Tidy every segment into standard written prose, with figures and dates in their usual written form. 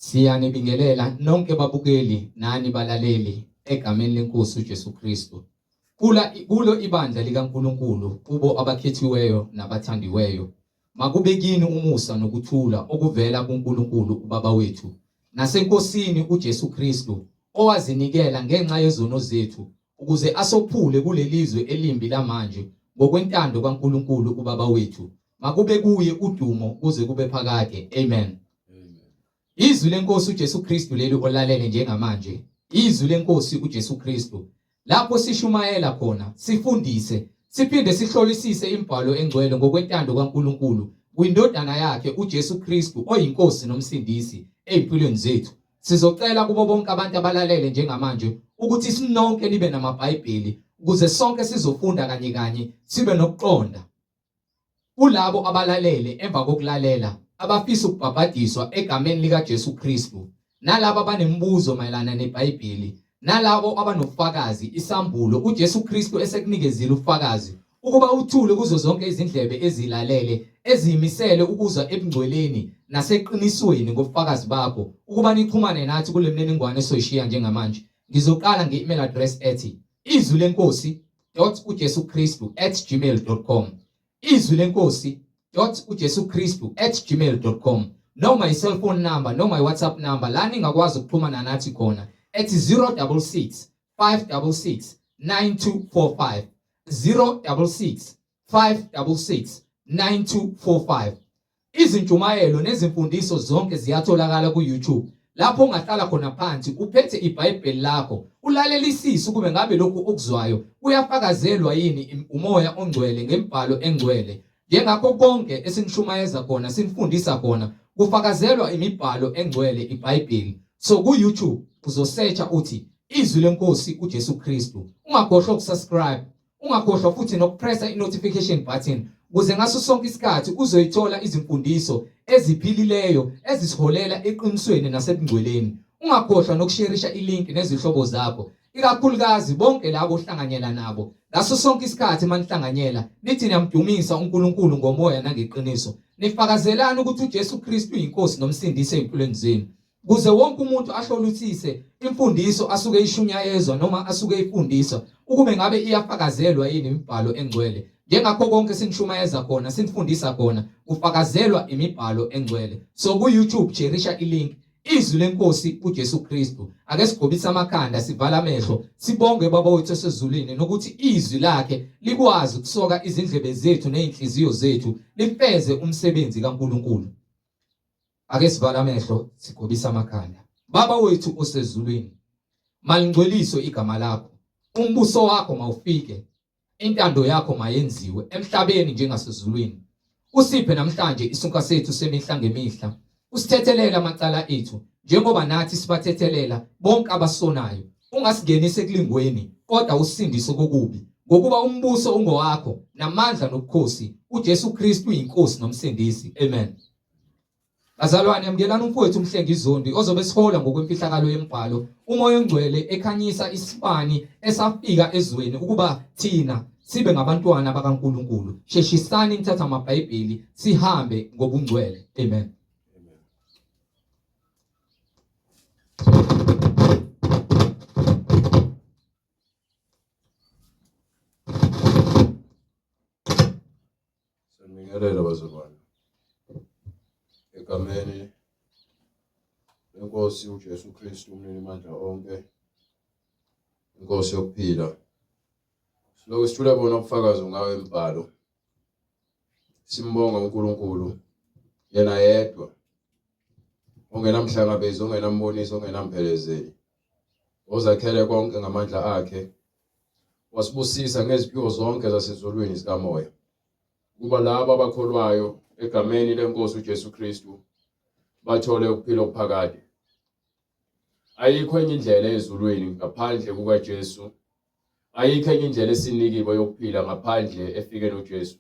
Siyanibingelela nonke babukeli nani balaleli egameni lenkosi uJesu Kristu. Kula kulo ibandla likaNkuluNkulu kubo abakhethiweyo nabathandiweyo. Makube kini umusa nokuthula okuvela kuNkulunkulu uBaba wethu naseNkosini uJesu Kristu owazinikela ngenxa yezono zethu ukuze asophule kulelizwe elimbi lamanje ngokwentando kaNkulunkulu uBaba wethu. Makube kuye udumo kuze kube phakade. Amen. Izwi lenkosi uJesu Kristu leli olalele njengamanje. Izwi lenkosi uJesu Kristu. Lapho sishumayela khona, sifundise, siphinde sihlolisise imibhalo engcwele ngokwentando kaNkulunkulu kwindodana yakhe uJesu Kristu oyinkosi nomsindisi ezimpilweni zethu. Sizocela kubo bonke abantu abalalele njengamanje ukuthi sinonke nibe namaBhayibheli ukuze sonke sizofunda kanye kanye sibe nokuqonda. Kulabo abalalele emva kokulalela abafisa ukubhabhadiswa egameni likaJesu Kristu, nalabo abanemibuzo mayelana neBhayibheli, nalabo abanobufakazi, isambulo, uJesu Kristu esekunikezile ubufakazi, ukuba uthule kuzo zonke izindlebe ezilalele, eziyimisele ukuza ebungcweleni naseqinisweni ngobufakazi bakho, ukuba nixhumane nathi kule mniningwane esoyishiya njengamanje. Ngizoqala nge-email address ethi izwi lenkosi dot uJesu Kristu at gmail dot com izwi lenkosi dot uJesu Kristu at gmail dot com noma i-cellphone number noma i-WhatsApp number la ningakwazi ukuxhumana nathi khona ethi 066 566 9245 066 566 9245 Izintshumayelo nezimfundiso zonke ziyatholakala ku-YouTube lapho ungahlala khona phansi uphethe iBhayibheli lakho ulalelisise ukube ngabe lokhu okuzwayo kuyafakazelwa yini umoya ongcwele ngemibhalo engcwele. Njengakho konke esinishumayeza khona sinifundisa khona kufakazelwa imibhalo engcwele iBhayibheli. So ku-YouTube uzosearcha uthi Izwi leNkosi uJesu Kristu. Ungakhohlwa ukusubscribe Ungakhohlwa futhi nokupressa i-notification button ukuze ngaso sonke isikhathi uzoyithola izimfundiso eziphilileyo ezisiholela eqinisweni nasebungcweleni. Ungakhohlwa nokusherisha ilink nezihlobo zakho, ikakhulukazi bonke labo ohlanganyela nabo. Ngaso sonke isikhathi manihlanganyela, nithi niyamdumisa uNkulunkulu ngomoya nangeqiniso. Nifakazelani ukuthi uJesu Kristu uyinkosi nomsindisi ezimpilweni zenu. Kuze wonke umuntu ahlolisise imfundiso asuke ishunyayezwa noma asuke ifundiswa ukube ngabe iyafakazelwa yini imibhalo engcwele. Njengakho konke sinishumayeza khona, sinifundisa khona, kufakazelwa imibhalo engcwele. So ku-YouTube cherisha ilink Izwi lenkosi uJesu Kristu. Ake sigobise amakhanda sivala amehlo sibonge Baba wethu osezulwini nokuthi izwi lakhe likwazi ukusoka izindlebe zethu nezinhliziyo zethu lifeze umsebenzi kaNkulunkulu. Ake sivale amehlo sigobise amakhanda. Baba wethu osezulwini, malingcweliswe igama lakho. Umbuso wakho mawufike, intando yakho mayenziwe emhlabeni njengasezulwini. Usiphe namhlanje isinkwa sethu semihla ngemihla. Usithethelele amacala ethu njengoba nathi sibathethelela bonke abasonayo. Ungasingenisi ekulingweni, kodwa usisindise kokubi. Ngokuba umbuso ungowakho namandla nobukhosi, uJesu Kristu uyinkosi nomsindisi. Amen. Bazalwane, yamukelani umfowethu uMhlengi Zondi ozobe esihola ngokwemfihlakalo yemibhalo, uMoya oNgcwele ekhanyisa isibani esafika ezweni ukuba thina sibe ngabantwana bakaNkulunkulu. Sheshisani nithatha amaBhayibheli sihambe ngobungcwele. Amen. Sanibingelela bazalwane. Egameni lenkosi uJesu Kristu umninimandla onke, inkosi yokuphila. Silokhu sithula bona ubufakazi ngawo imibhalo. Simbonga uNkulunkulu yena yedwa ongenamhlangabezi, ongenambonisi, ongenamphelezeli, ozakhele konke ngamandla akhe wasibusisa ngeziphiwo zonke zasezulwini zikamoya ukuba labo abakholwayo egameni lenkosi uJesu Kristu bathole ukuphila okuphakade. Ayikho enye indlela ezulwini ngaphandle kukaJesu. Ayikho enye indlela esinikiwe yokuphila ngaphandle efike noJesu.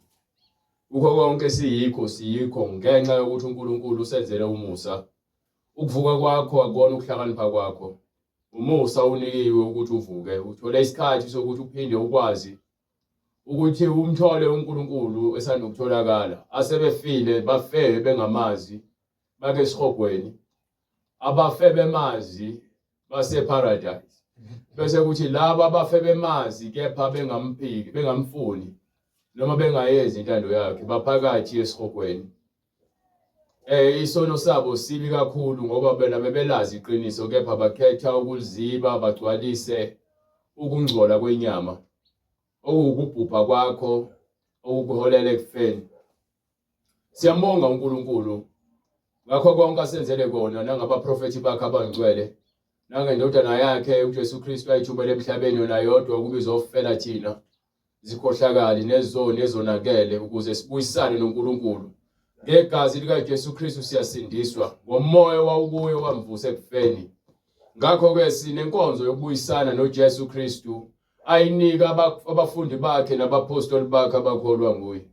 Kukho konke siyikho siyikho ngenxa yokuthi uNkulunkulu usenzele umusa. Ukuvuka kwakho akukona ukuhlakanipha kwakho. Umusa unikiwe ukuthi uvuke, uthole isikhathi sokuthi uphinde ukwazi ukuthi umthole uNkulunkulu esandukutholakala. Asebefile bafe bengamazi, bake esihogweni. Abafe bemazi baseparadise. Bese kuthi laba abafe bemazi kepha bengamphiki, bengamfuni noma bengayenzi intando yakhe baphakathi esihogweni. Isono sabo sibi kakhulu ngoba bona bebelazi iqiniso kepha bakhetha ukuliziba bagcwalise ukungcola kwenyama okuwukubhubha kwakho okukuholela ekufeni. Siyambonga uNkulunkulu ngakho konke asenzele kona nangabaprofethi bakhe abangcwele nangendodana yakhe uJesu Kristu ayithumele emhlabeni yona yodwa ukuba izofela thina zikhohlakali nezoni ezonakele ukuze sibuyisane noNkulunkulu. Ngegazi likaJesu Kristu siyasindiswa ngomoya owawukuye wamvusa ekufeni. Ngakho-ke sinenkonzo yokubuyisana noJesu Kristu ayinika abafundi bakhe nabaphostoli bakhe abakholwa nguye.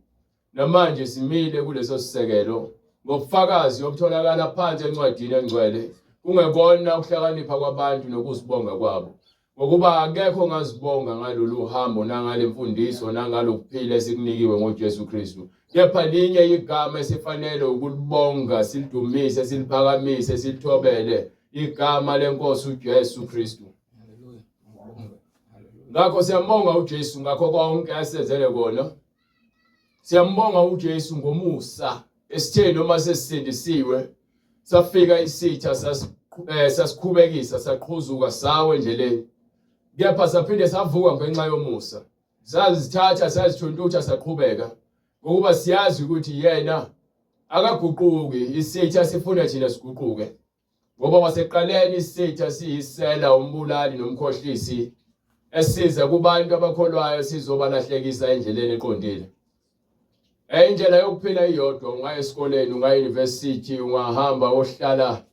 Namanje simile kuleso sisekelo ngobufakazi obutholakala phansi encwadini engcwele, kungekona ukuhlakanipha kwabantu nokuzibonga kwabo. Ngokuba akekho ongazibonga ngalolu hambo nangale mfundiso nangalokuphila esikunikiwe ngoJesu Kristu. Kepha linye igama esifanele ukulibonga, silidumise, siliphakamise, silithobele, igama lenkosi uJesu Kristu. Ngakho siyambonga uJesu ngakho konke asenzele kona. Siyambonga uJesu ngomusa esithe noma sesisindisiwe safika isitha sasikhubekisa saqhuzuka sawe endleleni kepha saphinde savuka ngenxa yomusa sazithatha sazithuntutha saqhubeka ngokuba siyazi ukuthi yena akaguquki isitha sifuna thina siguquke Ngoba wasekuqaleni isitha siyisela, umbulali nomkhohlisi, esiza kubantu abakholwayo sizobalahlekisa endleleni eqondile. Indlela yokuphila iyodwa, ungaya esikoleni, ungaya university, ungahamba ohlala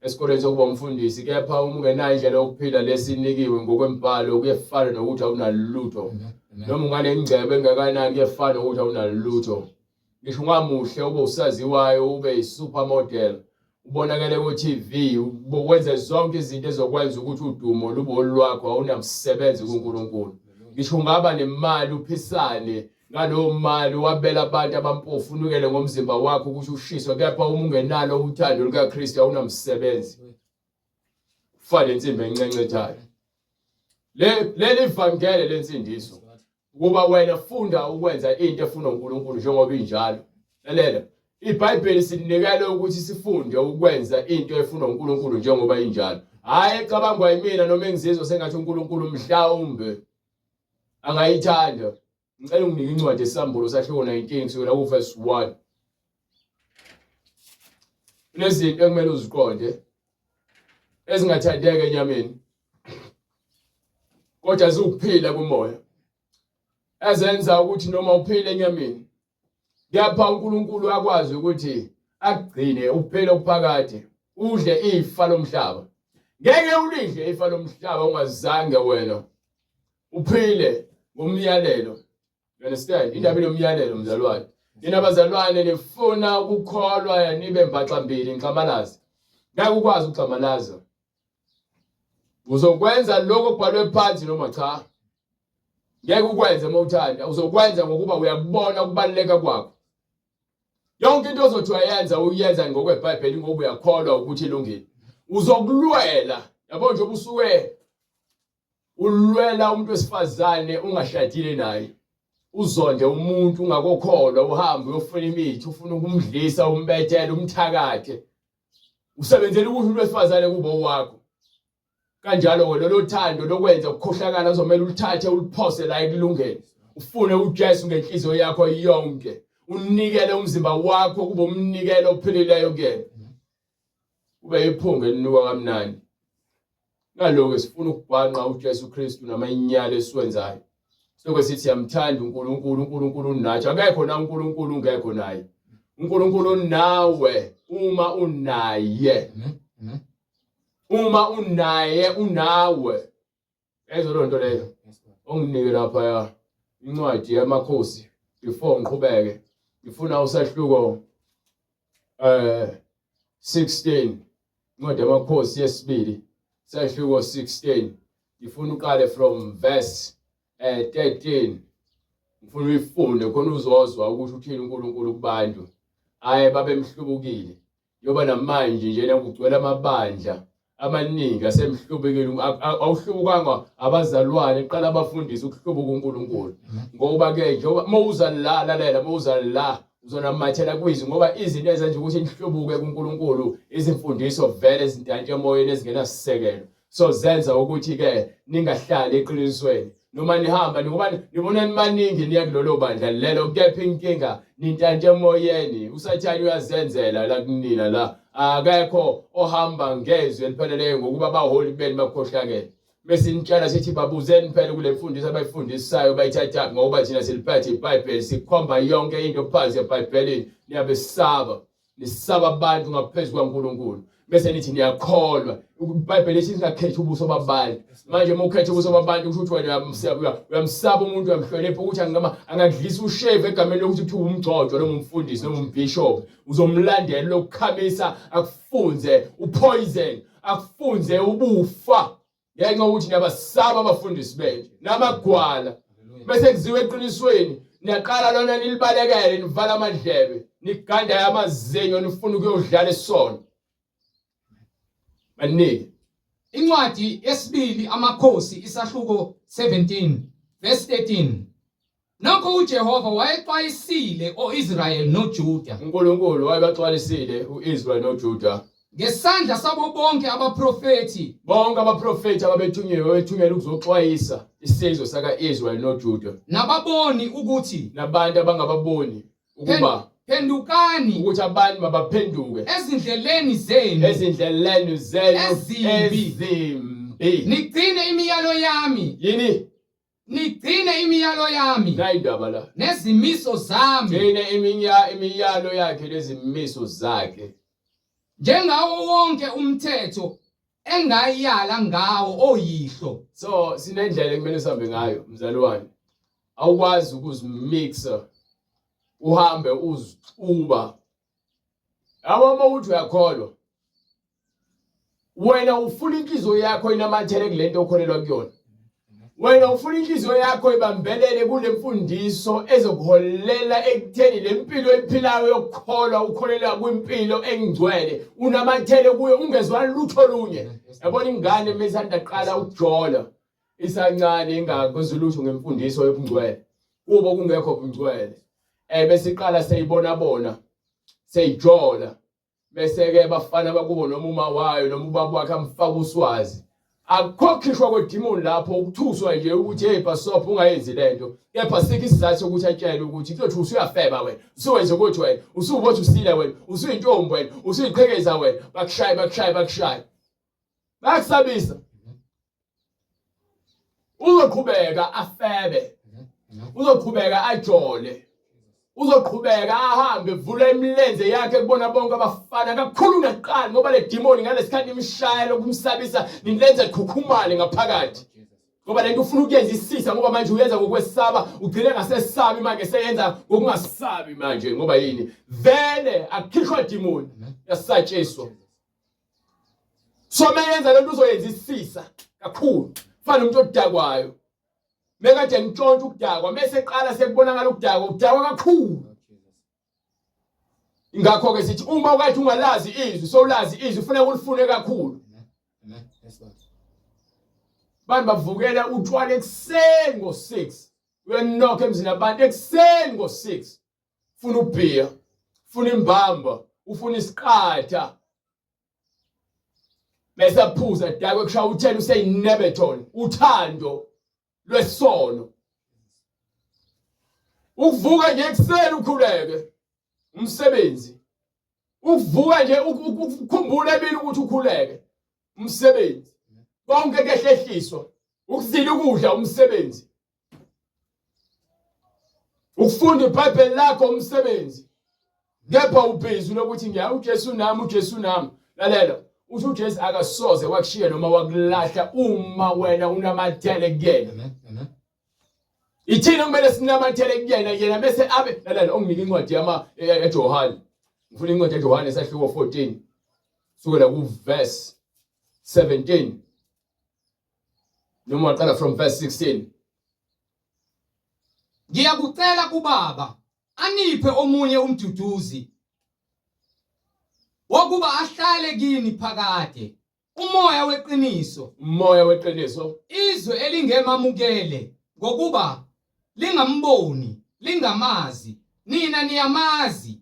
esikoleni sokuba umfundisi, kepha uma ungenayo indlela yokuphila lesinikiwe ngokwembhalo kuyefana nokuthi awunalutho. Noma unganengcebo engakanani kuyefana nokuthi awunalutho. Ngisho ungamuhle ube usaziwayo ube yi-supermodel ubonakele ku-TV wenze zonke izinto ezokwenza ukuthi udumo lube olwakho awunamsebenzi kuNkulunkulu. Ngisho ungaba nemali uphisane ngalowo mali wabela abantu abampofu unikele ngomzimba wakho ukuthi ushiswe kepha uma ungenalo uthando lukaKristu awunamsebenzi. Ufane nensimbi encencethayo. Le leli vangele lensindiso ukuba wena funda ukwenza into efunwa uNkulunkulu njengoba injalo. Lalela, iBhayibheli silinikele ukuthi sifunde ukwenza into efunwa uNkulunkulu njengoba injalo. Hhayi ecabangwa yimina noma engizizwa sengathi uNkulunkulu mhlawumbe angayithanda. Ngicela unginike incwadi yeSambulo sahluko 19 kusukela ku-verse 1. Kunezinto ekumele uziqonde ezingathandeka enyameni kodwa ziwukuphila kumoya ezenza ukuthi noma uphile enyameni kepha uNkulunkulu akwazi ukuthi akugcine uphile okuphakade udle ifa lomhlaba ngeke ulidle ifa lomhlaba ungazange wena uphile ngomyalelo. You understand? Indaba inomyalelo mzalwane. Nina bazalwane nifuna ukukholwa nibe mbaxambili nixamalaze. Ngeke ukwazi ukuxamalaza. Uzokwenza lokho okubhalwe phansi noma cha. Ngeke ukwenze uma uthanda, uzokwenza ngokuba uyakubona ukubaluleka kwakho. Yonke into ozothi uyayenza uyenza ngokweBhayibheli ngoba uyakholwa ukuthi ilungile. Uzokulwela. Yabo nje ubusuke Ulwela umuntu wesifazane ungashadile naye. Uzonde umuntu ungakokholwa uhambe uyofuna imithi ufuna ukumdlisa umbethele umthakathe. Usebenzela ukuthi umuntu wesifazane kube owakho. Kanjalo-ke lolo thando lokwenza ukukhohlakala uzomele uluthathe uluphose la ekulungeni. Ufune uJesu ngenhliziyo yakho yonke. Unikele umzimba wakho kube umnikelo ophilileyo kuyena. Kube iphunga elinuka kamnandi. Ngaloko sifuna ukubhanqa uJesu Kristu namanyala esiwenzayo. Soke sithi siyamthanda uNkulunkulu, uNkulunkulu unathi. Akekho na uNkulunkulu ungekho naye. uNkulunkulu unawe uma unaye. Uma unaye unawe. Ezo loo nto leyo. Onginike lapha ya incwadi yamakhosi before ngiqhubeke. Ngifuna usahluko 16 incwadi yamakhosi yesibili sahluko 16 ngifuna uqale from verse 13 ngifuna uyifunde khona uzozwa ukuthi uthini uNkulunkulu kubantu aye babemhlubukile. Njengoba namanje njena kugcwele amabandla amaningi asemhlubekile awuhlubukanga abazalwane qala abafundisi ukuhlubuka uNkulunkulu ngoba ke njengoba mawuza la lalela mawuza la uzonamathela kwizwi ngoba izinto ezenza ukuthi nihlubuke kuNkulunkulu izimfundiso vele ezintantshe emoyeni ezingenasisekelo so zenza ukuthi ke ningahlali eqinisweni noma nihamba nikuba nibona nibaningi niya kulolo bandla lelo kepha inkinga nintantshe emoyeni usathane uyazenzela la kunina la akekho ohamba ngezwi elipheleleyo ngokuba abaholi benu bakhohlakele bese nitshela sithi babuzeni phela kule mfundiso abayifundisayo bayithathaphi ngoba thina siliphethe ibhayibheli sikhomba yonke into phansi ebhayibhelini niyabesaba nisaba abantu ngaphezu kwaNkulunkulu bese nithi niyakholwa iBhayibheli lithi singakhethi ubuso babantu manje uma ukhetha ubuso babantu kusho ukuthi wena uyamsaba umuntu uyamhlonipha ukuthi angama angakudlisa ushevu egameni lokuthi kuthiwa umgcotshwa noma umfundisi noma umbishop uzomlandela lokukhamisa akufunze upoison akufunze ubufa ngenxa yokuthi niyabasaba abafundisi benu namagwala bese kuziwe eqinisweni niyaqala lona nilibalekele nivala amadlebe niganda amazinyo nifuna ukuyodlala isono maningi Incwadi yesibili amakhosi isahluko 17 verse 13 Nokho uJehova wayexwayisile oIsrayeli noJuda. UNkulunkulu wayebaxwayisile uIsrayeli noJuda. Ngesandla sabo bonke abaprofethi. Bonke abaprofethi ababethunyiwe babethunyelwe ukuzoxwayisa isizwe saka-Israyeli noJuda. Nababoni ukuthi. Nabantu abangababoni ukuba phendukani ukuthi abantu mabaphenduke ezindleleni zenu ezindleleni zenu ezimbi ezimbi nigcine imiyalo yami yini Nigcine imiyalo yami. Nayi indaba la. Nezimiso zami. Gcine iminya imiyalo yakhe nezimiso zakhe. Njengawo wonke umthetho engayala ngawo oyihlo. So sinendlela ekumele sihambe ngayo mzalwane. Awukwazi ukuzimixa uhambe uzixuba. Yabo uma uthi uyakholwa wena ufuna inhliziyo yakho inamathele kulento okholelwa kuyona wena ufuna inhliziyo yakho ibambelele kule mfundiso ezokuholela ekutheni le mpilo oyiphilayo yokukholwa ukholelwa kwimpilo engcwele unamathele kuyo ungezwa lutho olunye yabona ingane mesanda qala ukujola isancane ingakwenzi lutho ngemfundiso yobungcwele kubo kungekho bungcwele eh bese iqala seyibona bona seyijola bese-ke bafana bakubo noma uma wayo noma ubaba wakhe amfaka uswazi akukhokhishwa kwedimoni lapho ukuthuswa nje ukuthi hey pasop ungayenzi lento kepha sikho isizathu sokuthi atshele ukuthi kuyothi usuyafeba wena usuwenze ukuthi wena usubothi usile wena usuyintombi wena usuyiqhekeza wena bakushaye bakushaye bakushaye bayakusabisa uzoqhubeka afebe uzoqhubeka ajole uzoqhubeka ahambe vula imilenze yakhe kubona bonke abafana kakhulu nakuqala ngoba le demon ngalesikhathi imshaya lokumsabisa nilenza likhukhumale ngaphakathi ngoba lento ufuna ukuyenza isisa ngoba manje uyenza ngokwesaba ugcine ngasesabi manje seyenza ngokungasabi manje ngoba yini vele akukhishwa demon yasatshiswa so meyenza lento uzoyenza isisa kakhulu fana umuntu odakwayo mekade ngitshontsha ukudakwa mese eqala sekubonakala ukudakwa udakwa kakhulu ingakho ke sithi uma ukade ungalazi izwi sowulazi izwi ufuna ulifune kakhulu bantu bavukela utshwala ekuseni ngo-6 uyanokha emzini abantu ekuseni ngo-6 funa ubhiya funa imbamba ufuna isiqatha bese aphuza dakwe kushaya uthela useyinebeton uthando lwesono ukuvuka nje ekuseni ukhuleke umsebenzi ukuvuka nje ukukhumbula emini ukuthi ukhuleke umsebenzi konke kehlehliswa ukuzila ukudla umsebenzi ukufunda iBhayibheli lakho umsebenzi kepha ubhizi lokuthi ngiya uJesu nami uJesu nami lalela uthi uJesu akasoze wakushiya noma wakulahla uma wena unamathele kuyena ithina kumele sinamathele kuyena yena bese abe lalela onginike incwadi yama eJohane ngifuna incwadi eJohane esahluko 14 sukela ku verse 17 noma waqala from verse 16 Ngiyakucela kubaba aniphe omunye umduduzi. Wokuba ahlale kini phakade umoya weqiniso, umoya weqiniso, izwe elingemamukele ngokuba lingamboni lingamazi, nina niyamazi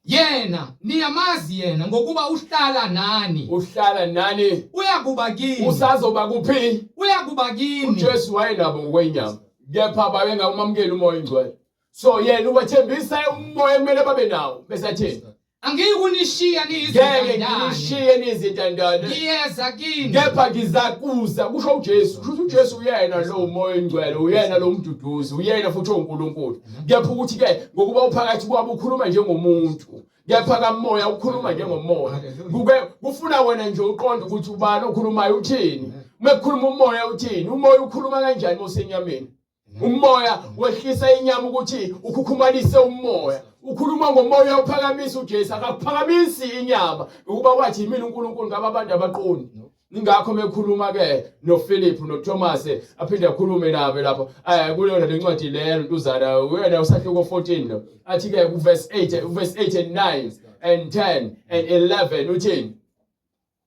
yena, niyamazi yena ngokuba uhlala nani, uhlala nani, uyakuba kini, usazoba kuphi? Uyakuba kini. UJesu wayenabo ngokwenyama, kepha babengamamukeli umoya oyingcwele. So yena ubathembisa umoya kumele babe nawo, bese athini? Angiyikunishiya Ngeke niyizintandane, nginishiye nizintandane, ngiyeza kini. Kepha ngizakuza, kusho uJesu. Kusho ukuthi uJesu uyena lo moya oyingcwele, uyena lo mduduzi, uyena futhi uNkulunkulu. Kepha ukuthi ke ngokuba uphakathi kwabo ukhuluma njengomuntu, kepha kamoya ukhuluma njengomoya. Kuke kufuna wena nje uqonde ukuthi ubani okhulumayo uthini. Uma kukhuluma umoya uthini? Umoya ukhuluma kanjani mosenyameni? Umoya wehlisa inyama ukuthi ukhukhumalise umoya. Ukhuluma ngomoya uphakamisa uJesu, akaphakamisi inyama ngokuba wathi yimina uNkulunkulu, ngaba abantu abaqondi. Ingakho mekhuluma ke noPhilip noThomas, aphinde akhulume nabo lapho kulona lencwadi leyo ntuzana, uyena usahluko 14 lo, athi ke ku verse 8, verse 8 and 9 and 10 and 11 uthini?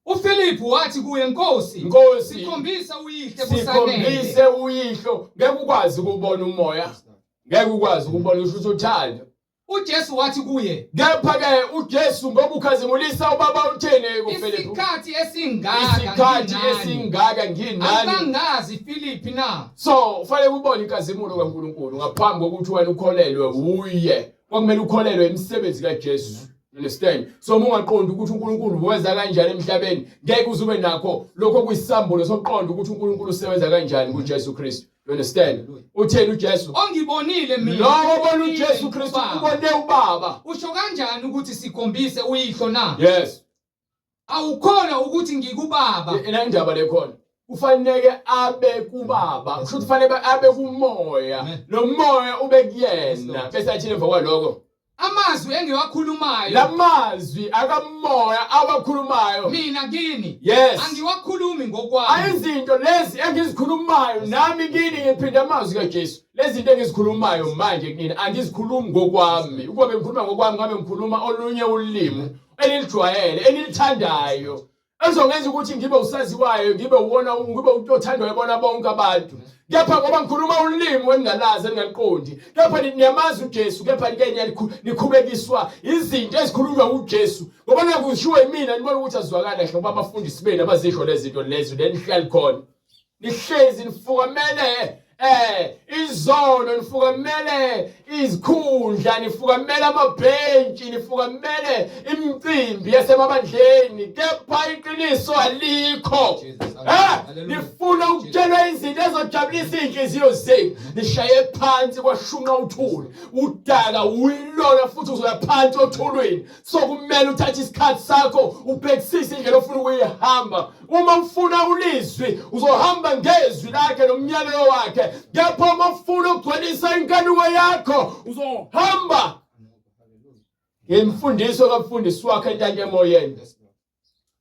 UFiliphu wathi kuye, Nkosi, Nkosi, sikhombise uYihle kusanele. Sikhombise uyihlo. Ngeke ukwazi ukubona umoya, ngeke ukwazi ukubona usho ukuthi uthando. UJesu wathi kuye, Kepha ke uJesu ngoba ukhazimulisa ubaba uthini kuFiliphu? Isikhathi esingaka Isikhathi nginani, esingaka nginani, awukangazi Filiphi na? So ufanele ubone inkazimulo kaNkulunkulu ngaphambi kokuthi wena ukholelwe uye. Kwakumele ukholelwe imisebenzi kaJesu. Understand? So uma ungaqondi ukuthi uNkulunkulu weza kanjani emhlabeni, ngeke uze ube nakho lokho kuyisambulo sokuqonda ukuthi uNkulunkulu usebenza kanjani kuJesu Kristu. You understand? Utheni uJesu? Ongibonile mina, Lowo obona uJesu Kristu uBaba. ubone uBaba. Usho kanjani ukuthi sikhombise uyihlo na? Yes. Awukholwa ukuthi ngikubaba? Ina indaba le khona. Kufanele abe kubaba, kusho ukuthi kufanele abe kumoya. Amen. Lo moya ube kuyena. Yes, Lord. Bese athini emva kwaloko? Amazwi engiwakhulumayo Lamazwi akamoya awakhulumayo. mina kini, Yes. angiwakhulumi ngokwami, Ayizinto lezi engizikhulumayo nami kini, ngiphinda amazwi kaJesu. Lezi zinto engizikhulumayo manje kunina angizikhulumi ngokwami. Ukuba bengikhuluma ngokwami ngabe ngikhuluma olunye ulimi enilijwayele, enilithandayo, ezongenza ukuthi ngibe usaziwayo, ngibe uwona, ngibe umuntu othandwayo bona bonke abantu. Kepha ngoba ngikhuluma ulimi eningalazi, eningaliqondi, kepha niyamazi uJesu, kepha ke nikhubekiswa izinto ezikhulunywa uJesu, ngoba nakushiwo yimina nibona ukuthi azizwakali kahle, ngoba abafundisi benu abazisho lezi zinto lezo lenihlali khona, nihlezi nifukamele izono, nifukamele izikhundla, nifukamele amabhentshi, nifukamele imicimbi yasemabandleni, kepha iqiniso alikho. Nifuna ukutshelwa izinto ezojabulisa iy'nhliziyo zenu, nishaye phansi kwashunqa uthuli, udaka uyilona futhi uzoya phansi othulwini. So kumele uthathe isikhathi sakho ubhekisise indlela ofuna ukuyihamba. Uma ufuna ulizwi uzohamba ngezwi lakhe nomyalelo wakhe, kepha uma ufuna ukugcwalisa inkanuko yakho uzohamba ngemfundiso kamfundisi wakhe entanto emoyeni.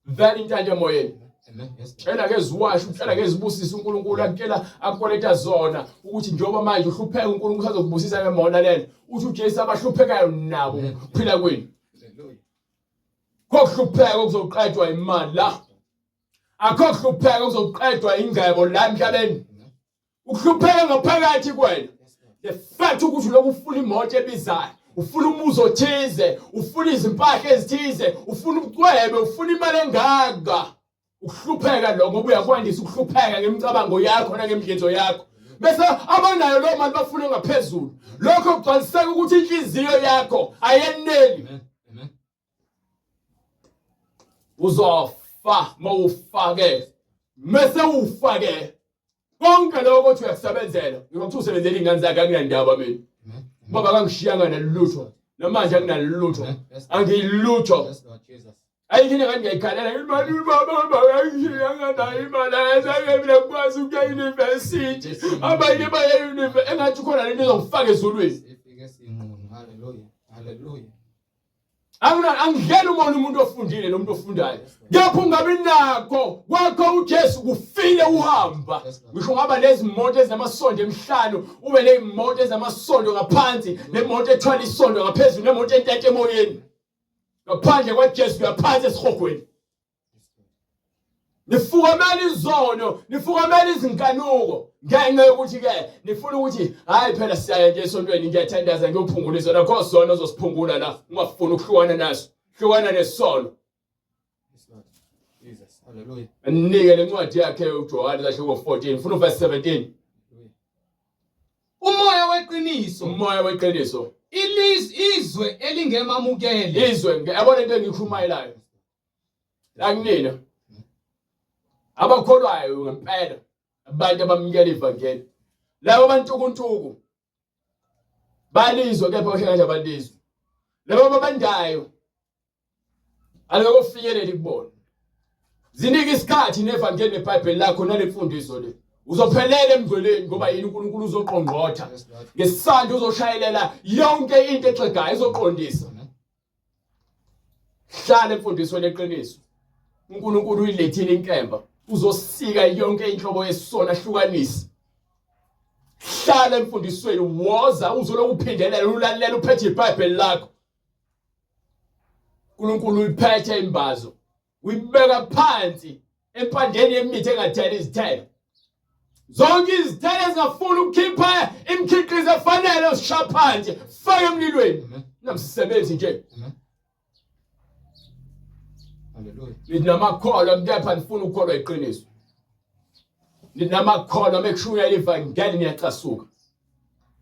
Vele intanto emoyeni. Amen. Yes. Tshela ke ziwasho, utshela ke zibusise uNkulunkulu, akutshela akukoleta zona ukuthi njengoba manje uhlupheka uNkulunkulu usazokubusisa ke mona lelo. Uthi uJesu abahluphekayo nabo kuphila kwenu. Hallelujah. Kokuhlupheka okuzoqedwa imali la. Akho kuhlupheka okuzoqedwa ingcebo la emhlabeni. Ukuhlupheka ngaphakathi kwena. The fact ukuthi lokhu ufuna imoto ebizayo, ufuna umuzi othize, ufuna izimpahla ezithize, ufuna ubucwebe, ufuna imali engaka. Ukuhlupheka lokho, ngoba uyakwandisa ukuhlupheka ngemicabango yakho nangemidlenzo yakho. Bese abanayo loo mali bafuna ngaphezulu. Lokho kugcwaliseka ukuthi inhliziyo yakho ayeneli. Amen. Amen. Uzofa mawufake. Mese ufake konke lokho othi uyakusebenzela, ngokuthi usebenzela iy'ngane zakhe, akunandaba mina. Amen. Baba kangishiyanga nalutho, namanje akunalutho, Amen. Yes. angilutho. Yes, Lord Jesus. Ayikho into engathi ngiyayikhalela imali, ubaba ngangishiyanga nayo imali, ayizange mina ngikwazi ukuya eyunivesithi, abanye baye eyunivesithi, engathi khona lento ezongifaka ezulwini. Sifike sinqunu. Hallelujah. Hallelujah. Angina angidlela umona umuntu ofundile nomuntu ofundayo. Kepha ungabi nakho kwakho uJesu kufile uhamba. Ngisho ungaba nezimoto ezinamasondo emihlanu, ube nezimoto ezinamasondo ngaphansi, nemoto ethwala isondo ngaphezulu, nemoto entente emoyeni. Ngaphandle kwaJesu uyaphansi esihogweni. Nifukamela izono, nifukamela izinkanuko ngenxa yokuthi ke nifuna ukuthi hayi phela siyaya nje esontweni ngiyathandaza ngiyophungula izono. Akho sono ozosiphungula la, ungafuni ukuhlukana naso. Hlukana nesono. Jesus. Hallelujah. Nike lencwadi yakhe uJohane sahluko 14, ngifuna uverse 17. Umoya weqiniso. Umoya weqiniso. Ilizwe izwe elingemamukele. Izwe, yabona into engikhulumayelayo. La kunina. Abakholwayo ngempela abantu abamukela ivangeli. Labo bantukuntuku balizwa kepha bahle kanje abalizwa. Labo ababandayo alikofinyeleli kubona. Zinike isikhathi nevangeli neBhayibheli lakho nalemfundiso le. Uzophelela emngcweleni ngoba yini uNkulunkulu uzoqongqotha. Ngesandla uzoshayelela yonke into exegayo izoqondisa. Hlala emfundisweni eqiniso. uNkulunkulu uyilethile inkemba uzosika yonke inhlobo yesona hlukanise. Hlala emfundisweni woza uzoloku uphindelela ulalela uphethe iBhayibheli lakho. uNkulunkulu uyiphethe imbazo uyibeka phansi empandeni yemithi engatheli izithelo. Zonke izithelo ezingafuni ukukhipha imikhiqizo efanele uzishaya phansi fake emlilweni. Namsebenzi nje. Hallelujah. Nithi namakholwa kepha nifuna ukukholwa iqiniso. Nithi namakholwa mekushunyayela ivangeli niyacasuka.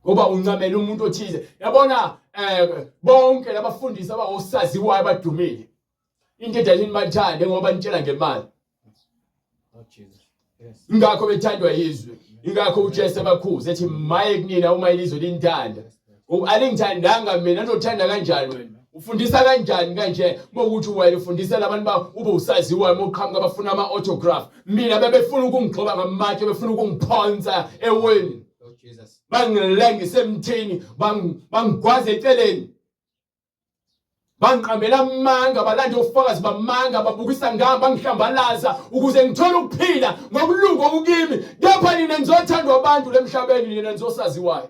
Ngoba uncamela umuntu othize. Yabona eh bonke labafundisi abawosaziwayo abadumile. Into edala nibathande ngoba nitshela ngemali. Ingakho bethandwa yizwe. Ingakho uJesu abakhuze ethi maye kunina uma ilizwe linithanda. Alingithandanga mina nizothanda kanjani wena? Ufundisa kanjani kanje mokuthi wena ufundisa labantu ba ube usaziwayo moqhamuka bafuna ama autograph. Mina bebefuna ukungigxoba ngamatshe befuna ukungiphonsa eweni. Bangilengise emthini bangigwaze eceleni. Bangiqambela amanga, balanda ofakazi bamanga, babukisa ngami, bangihlambalaza ukuze ngithole ukuphila ngokulunga okukimi. Kepha nina nizothandwa abantu lemhlabeni, nina nizosaziwayo.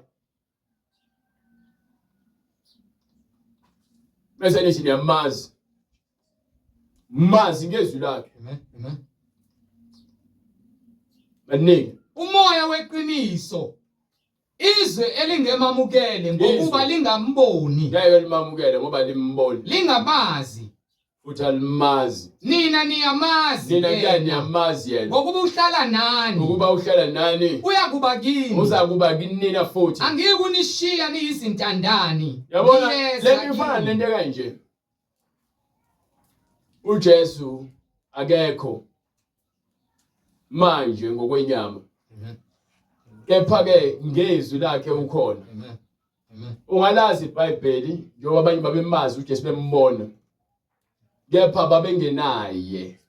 Bese nithi niyamazi. Mazi ngezwi lakhe. Amen. Amen. Baningi. Umoya weqiniso Izwe elingemamukele ngokuba lingamboni. Ngeke limamukele ngoba limboni. Lingamazi. Futhi alimazi. Nina niyamazi. Nina kuya niyamazi yena. Ngokuba uhlala nani. Ngokuba uhlala nani. Uyakuba kini. Uzakuba kinina futhi. Angiyikunishiya niyizintandani. Yabona le ifana nento kanje. uJesu akekho manje ngokwenyama kepha ke ngezwi lakhe ukhona ungalazi iBhayibheli njengoba abanye babemazi uJesu bembona kepha babengenaye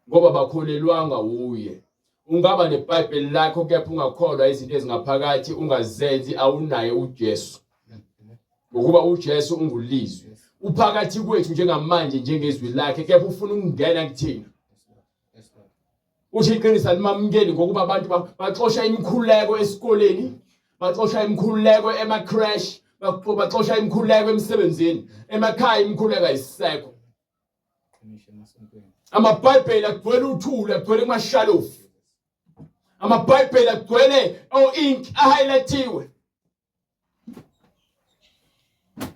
ngoba bakholelwanga wuye ungaba neBhayibheli lakho kepha ungakholwa izinto ezingaphakathi ungazenzi awunaye uJesu ngokuba uJesu ungulizwi uphakathi kwethu njengamanje njengezwi lakhe kepha ufuna ukungena kuthina uthi iqiniso alimamukeli ngokuba abantu baxosha imikhuleko esikoleni baxosha imikhuleko ema-crash baxosha imikhuleko emsebenzini emakhaya imikhuleko ayisekho amabhayibheli agcwele uthuli agcwele kumashalofu amabhayibheli agcwele o-ink ahighlightiwe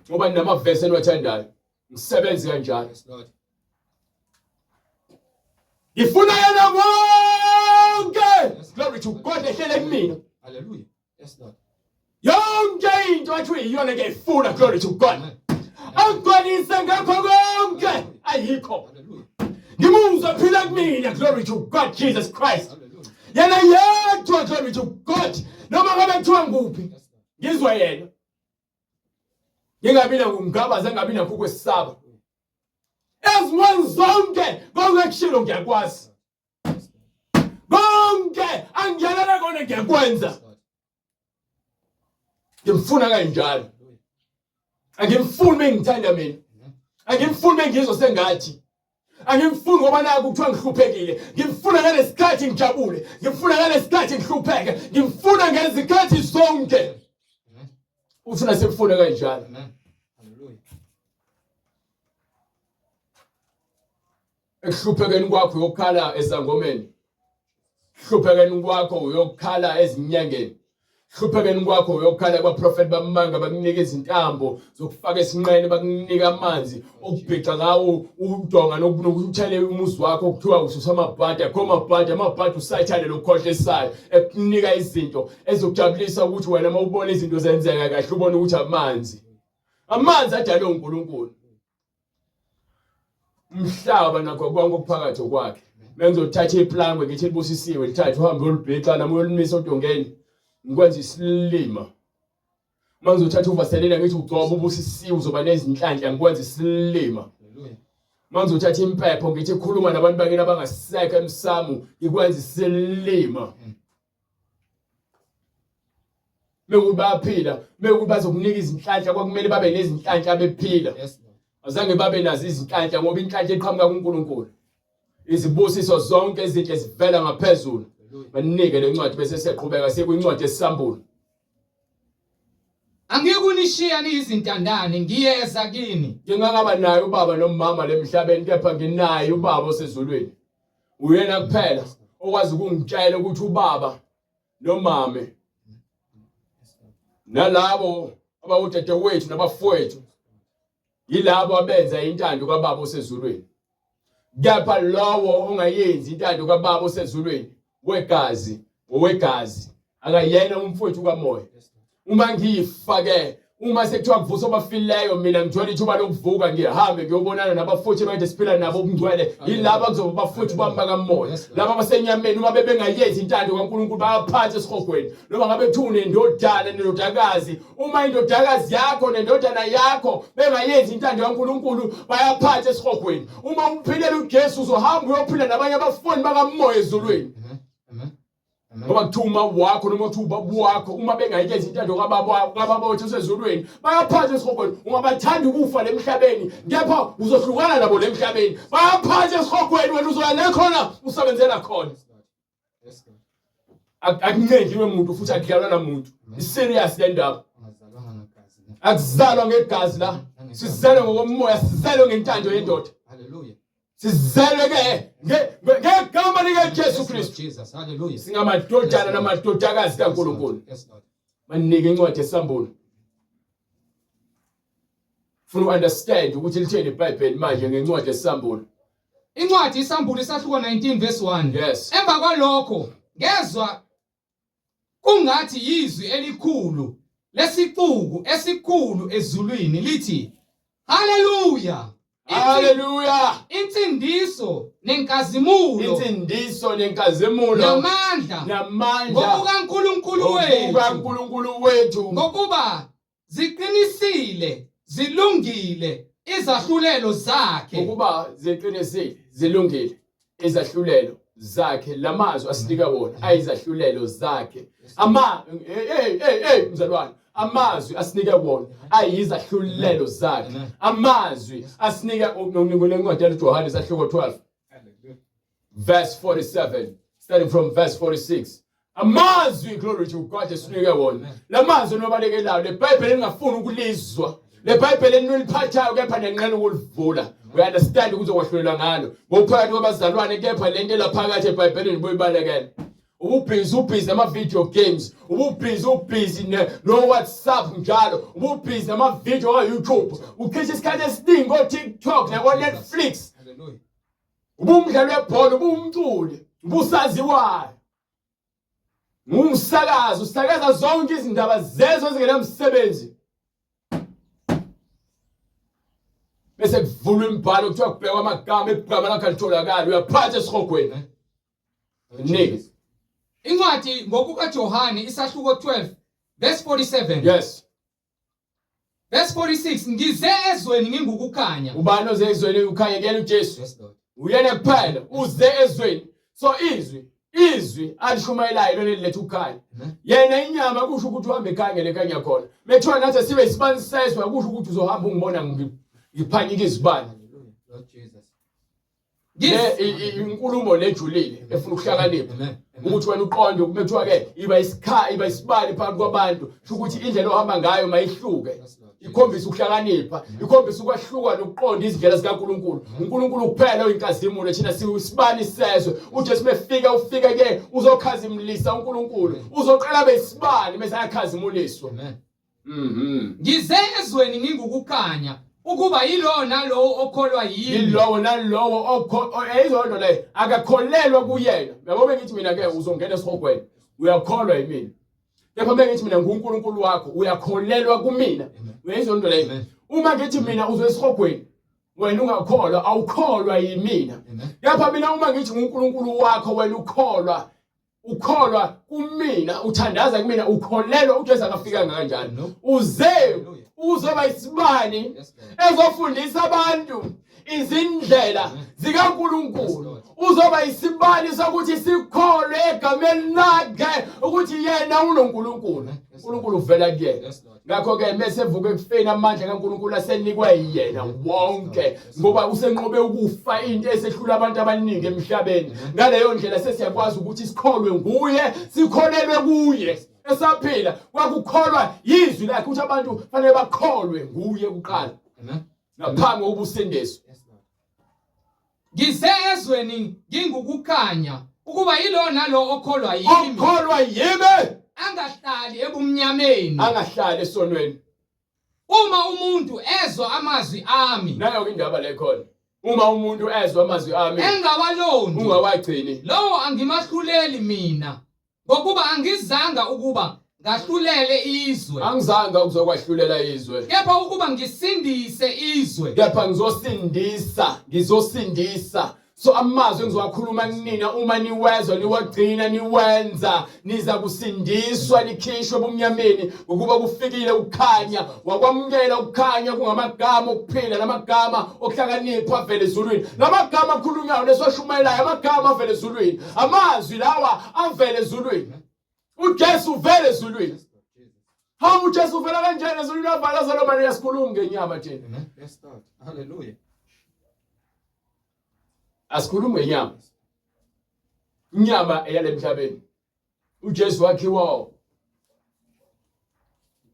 ngoba ninamavesi eniwathandayo ngisebenze kanjalo ngifuna yena konke glory to God ehlele kumina hallelujah yes lord yonke into athi uyiyona ngiyayifuna glory to God angigcwalise ngakho konke ayikho ngimuzwe phila kumina glory to God Jesus Christ yena yedwa glory to God noma ngabe kuthiwa nguphi ngizwa yena ngingabi nakungabaza ngingabi nakho ukwesaba ezimweni zonke konke kushilo ngiyakwazi konke angiyalela kona ngiyakwenza ngimfuna kanjalo Angimfuni bengithanda mina. Angimfuni bengizwa sengathi. Angimfuni ngoba naku kuthiwa ngihluphekile. Ngimfuna ngalesikhathi ngijabule. Ngimfuna ngalesikhathi ngihlupheke. Ngimfuna ngezikhathi zonke. Ufuna sikufune kanjalo. Hallelujah. Ekuhluphekeni kwakho uyokhala esangomeni. Hluphekeni kwakho uyokhala ezinyangeni. Hluphekeni kwakho uyokhala kwaprofeti bamanga bakunika izintambo zokufaka esinqeni bakunika amanzi okubhixa ngawo udonga nokuthi uthele umuzi wakho kuthiwa ususa amabhadi akho amabhadi amabhadi usathane lokhohlisayo ekunika izinto ezokujabulisa ukuthi wena uma ubona izinto zenzeka kahle ubone ukuthi amanzi amanzi adalwe uNkulunkulu umhlaba nakho konke okuphakathi kwakhe mengizothatha iplangwe ngithi libusisiwe lithathe uhambe uyolibhixa nami uyolimisa odongeni ngikwenza isilima uma ngizothatha uvaselina ngithi ugcoba ubusisiwe uzoba nezinhlanhla ngikwenza isilima uma ngizothatha impepho ngithi khuluma nabantu bakini abangasekho emsamo ngikwenza isilima mekuthi bayaphila mekuthi bazokunika izinhlanhla kwakumele babe nezinhlanhla bephila azange babe nazo izinhlanhla ngoba inhlanhla eqhamuka kuNkulunkulu izibusiso zonke ezinhle zivela ngaphezulu banike le ncwadi bese siyaqhubeka sekwincwadi esambulo Angiyikunishiya niyizintandane ngiyeza kini. Ngingangaba naye ubaba nomama lemhlabeni kepha nginaye ubaba osezulwini. Uyena kuphela okwazi ukungitshela ukuthi ubaba nomame nalabo abawudadewethu nabafowethu yilabo abenza intando kababa osezulwini. Kepha lowo ongayenzi intando kababa osezulwini wegazi owegazi akayena umfowethu kamoya. Uma ngifa ke uma sekuthiwa kuvuswa abafileyo mina ngithola ithuba lokuvuka ngihambe ngiyobonana nabafowethu ebekade siphila nabo ubungcwele yilaba kuzoba abafowethu bami bakamoya laba abasenyameni uma bebengayenzi intando kaNkulunkulu bayaphatha esihogweni noma ngabe kuthiwa unendodana nendodakazi uma indodakazi yakho nendodana yakho bengayenzi intando kaNkulunkulu bayaphatha esihogweni uma uphilela uJesu uzohamba uyophila nabanye abafundi bakamoya ezulwini Amen. Amen. ngoba kuthiwa uma wakho noma kuthiwa ubaba wakho uma bengayenzi intando kababa kababa wethu osezulwini bayaphatha esihogweni ungabathanda ukufa lemhlabeni kepha uzohlukana nabo lemhlabeni bayaphatha esihogweni wena uzoya le khona usebenzela khona Yes, Lord. Akuncengiwe muntu futhi akudlalwa namuntu i-serious le ndaba Ungazalwanga ngagazi. ne? akuzalwa ngegazi la sizelwe ngokomoya sizelwe ngentando yendoda Hallelujah. sizelwe ke ngegama likaJesu Yes, Lord Kristu Jesus. Hallelujah. singamadodana namadodakazi kaNkulunkulu Yes, Lord. banike incwadi yesambulo funa uunderstand ukuthi litheni iBhayibheli manje ngencwadi yesambulo Incwadi isambulo isahluko 19 verse 1. Yes. Emva kwalokho ngezwa kungathi yizwi elikhulu lesixuku esikhulu ezulwini lithi Haleluya! Haleluya! Insindiso nenkazimulo Insindiso nenkazimulo namandla namandla ngokukaNkulunkulu wethu ngokukaNkulunkulu wethu ngokuba ziqinisile zilungile izahlulelo zakhe ukuba ziqinisile zilungile izahlulelo zakhe lamazwi asinika wona ayizahlulelo zakhe ama hey hey hey hey mzalwane amazwi asinike wona ayizahlulelo zakhe amazwi asinike ngencwadi yaJohane sahluko 12 verse 47 starting from verse 46 amazwi glory to God esinike wona lamazwi enobalekelayo leBhayibheli elingafuni ukulizwa leBhayibheli eniliphathayo kepha nenqena ukulivula we understand ukuthi ukwahlulelwa ngalo ngokuphakathi kwabazalwane kepha lento elaphakathi eBhayibhelini buyibalekela ububhizi ubhizi nama-video games ububhizi ubhizi no-whatsapp njalo ububhizi nama-video ka-youtube uchitha isikhathi esiningi ko-tiktok nako-netflix ubumdlali webhola ubuwumculi ubusaziwayo ngumsakazi usakaza zonke izindaba zezwe ezingenamsebenzi bese kuvulwa imibhalo kuthiwa kubhekwa amagama igama lakho alitholakali uyaphatha esihogweni Niki Incwadi ngokukaJohane isahluko 12 verse 47 Yes Verse 46 ngize ezweni ngingukukhanya. Ubani oze ezweni ukhanya kuyena uJesu. Yes Lord. Uyena kuphela uze ezweni. So izwi Izwi alishumayelayo lona eliletha ukukhanya. Yena inyama kusho ukuthi uhambe ekhanya lekhanya khona. Methiwa nathi sibe isibani sezwe kusho ukuthi uzohamba ungibona ngiphanyika izibani. Lord Jesus. Le inkulumo lejulile efuna ukuhlakanipha ukuthi wena uqonde ukubethwa ke iba isikha iba isibani phakathi kwabantu sho ukuthi indlela ohamba ngayo mayihluke ikhombisa ukuhlakanipha ikhombisa ukwahluka nokuqonda izindlela zikaNkuluNkulu uNkulunkulu kuphela oyinkazimulo thina sisibani sezwe uJesu mefika ufika ke uzokhazimulisa uNkulunkulu uzoqala besibani bese ayakhazimuliswa Amen. Ngize ezweni ngingukukhanya ukuba yilowo nalowo okholwa yimi. Yilowo nalowo eyizonto leyo akakholelwa kuyena. Yabo bengithi mina ke uzongena esihogweni uyakholwa yimina. Kepha bengithi mina nguNkulunkulu wakho uyakholelwa kumina. Uyayizonto leyo. Uma ngithi mina uzoya esihogweni wena ungakholwa awukholwa yimina. Kepha mina uma ngithi nguNkulunkulu wakho wena ukholwa ukholwa kumina uthandaza kumina ukholelwa uJesu akafikanga kanjalo uze uzoba isibani ezofundisa abantu izindlela zikaNkuluNkulu uzoba isibani sokuthi sikholwe egameni lakhe ukuthi yena unoNkulunkulu uNkulunkulu uvela kuyena Ngakho-ke mese evuka ekufeni amandla kaNkulunkulu asenikwe yena wonke ngoba usenqobe ukufa into esehlula abantu abaningi emhlabeni. Ngaleyo ndlela sesiyakwazi ukuthi sikholwe nguye, sikholelwe kuye. Esaphila kwakukholwa yizwi lakhe ukuthi abantu fanele bakholwe nguye kuqala. Ngaphambi kokuba usindiswe. Ngize ezweni ngingukukhanya ukuba yilowo nalowo okholwa yimi. Okholwa yimi angahlali ebumnyameni. Angahlali esonweni. Uma umuntu ezwa amazwi ami. Nayo ke indaba le khona. Uma umuntu ezwa amazwi ami engawalondi ungawagcini. Lowo angimahluleli mina. Ngokuba angizanga ukuba ngahlulele izwe. Angizanga ukuzokwahlulela izwe. Kepha ukuba ngisindise izwe. Kepha ngizosindisa, ngizosindisa. So amazwi engizowakhuluma kunina uma niwezwa niwagcina niwenza niza kusindiswa nikhishwe ebumnyameni ngokuba kufikile ukukhanya wakwamukela ukukhanya kungamagama okuphila namagama okuhlakanipha avela ezulwini lamagama akhulunywayo lesiwashumayelayo amagama avela ezulwini amazwi lawa avela ezulwini uJesu uvela ezulwini hawu uJesu uvela kanjani ezulwini wavala zalo manje asikhulumi ngenyama thina Yes Lord. Hallelujah. Asikhulumi ngenyama. Inyama eyalemhlabeni. uJesu wakhiwa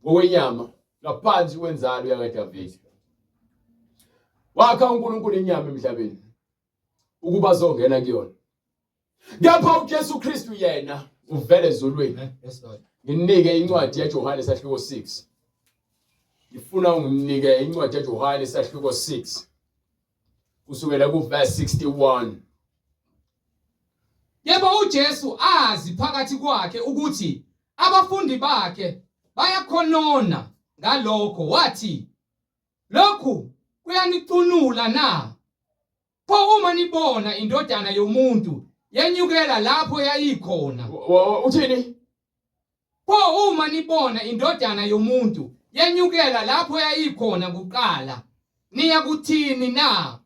ngokwenyama ngaphansi kwenzalo yakaDavide. Wakha uNkulunkulu inyama emhlabeni ukuba azongena kuyona. Kepha uJesu Kristu yena uvele ezulwini. Yes Lord. Nginike incwadi yaJohane sahluko 6. Ngifuna unginike incwadi yaJohane sahluko 6. Kusukela ku verse 61. Yebo uJesu azi phakathi kwakhe ukuthi abafundi bakhe bayakhonona ngalokho wathi lokhu kuyanicunula na Pho uma nibona indodana yomuntu yenyukela lapho yayikhona. Uthini? Pho uma nibona indodana yomuntu yenyukela lapho yayikhona kuqala, niyakuthini na?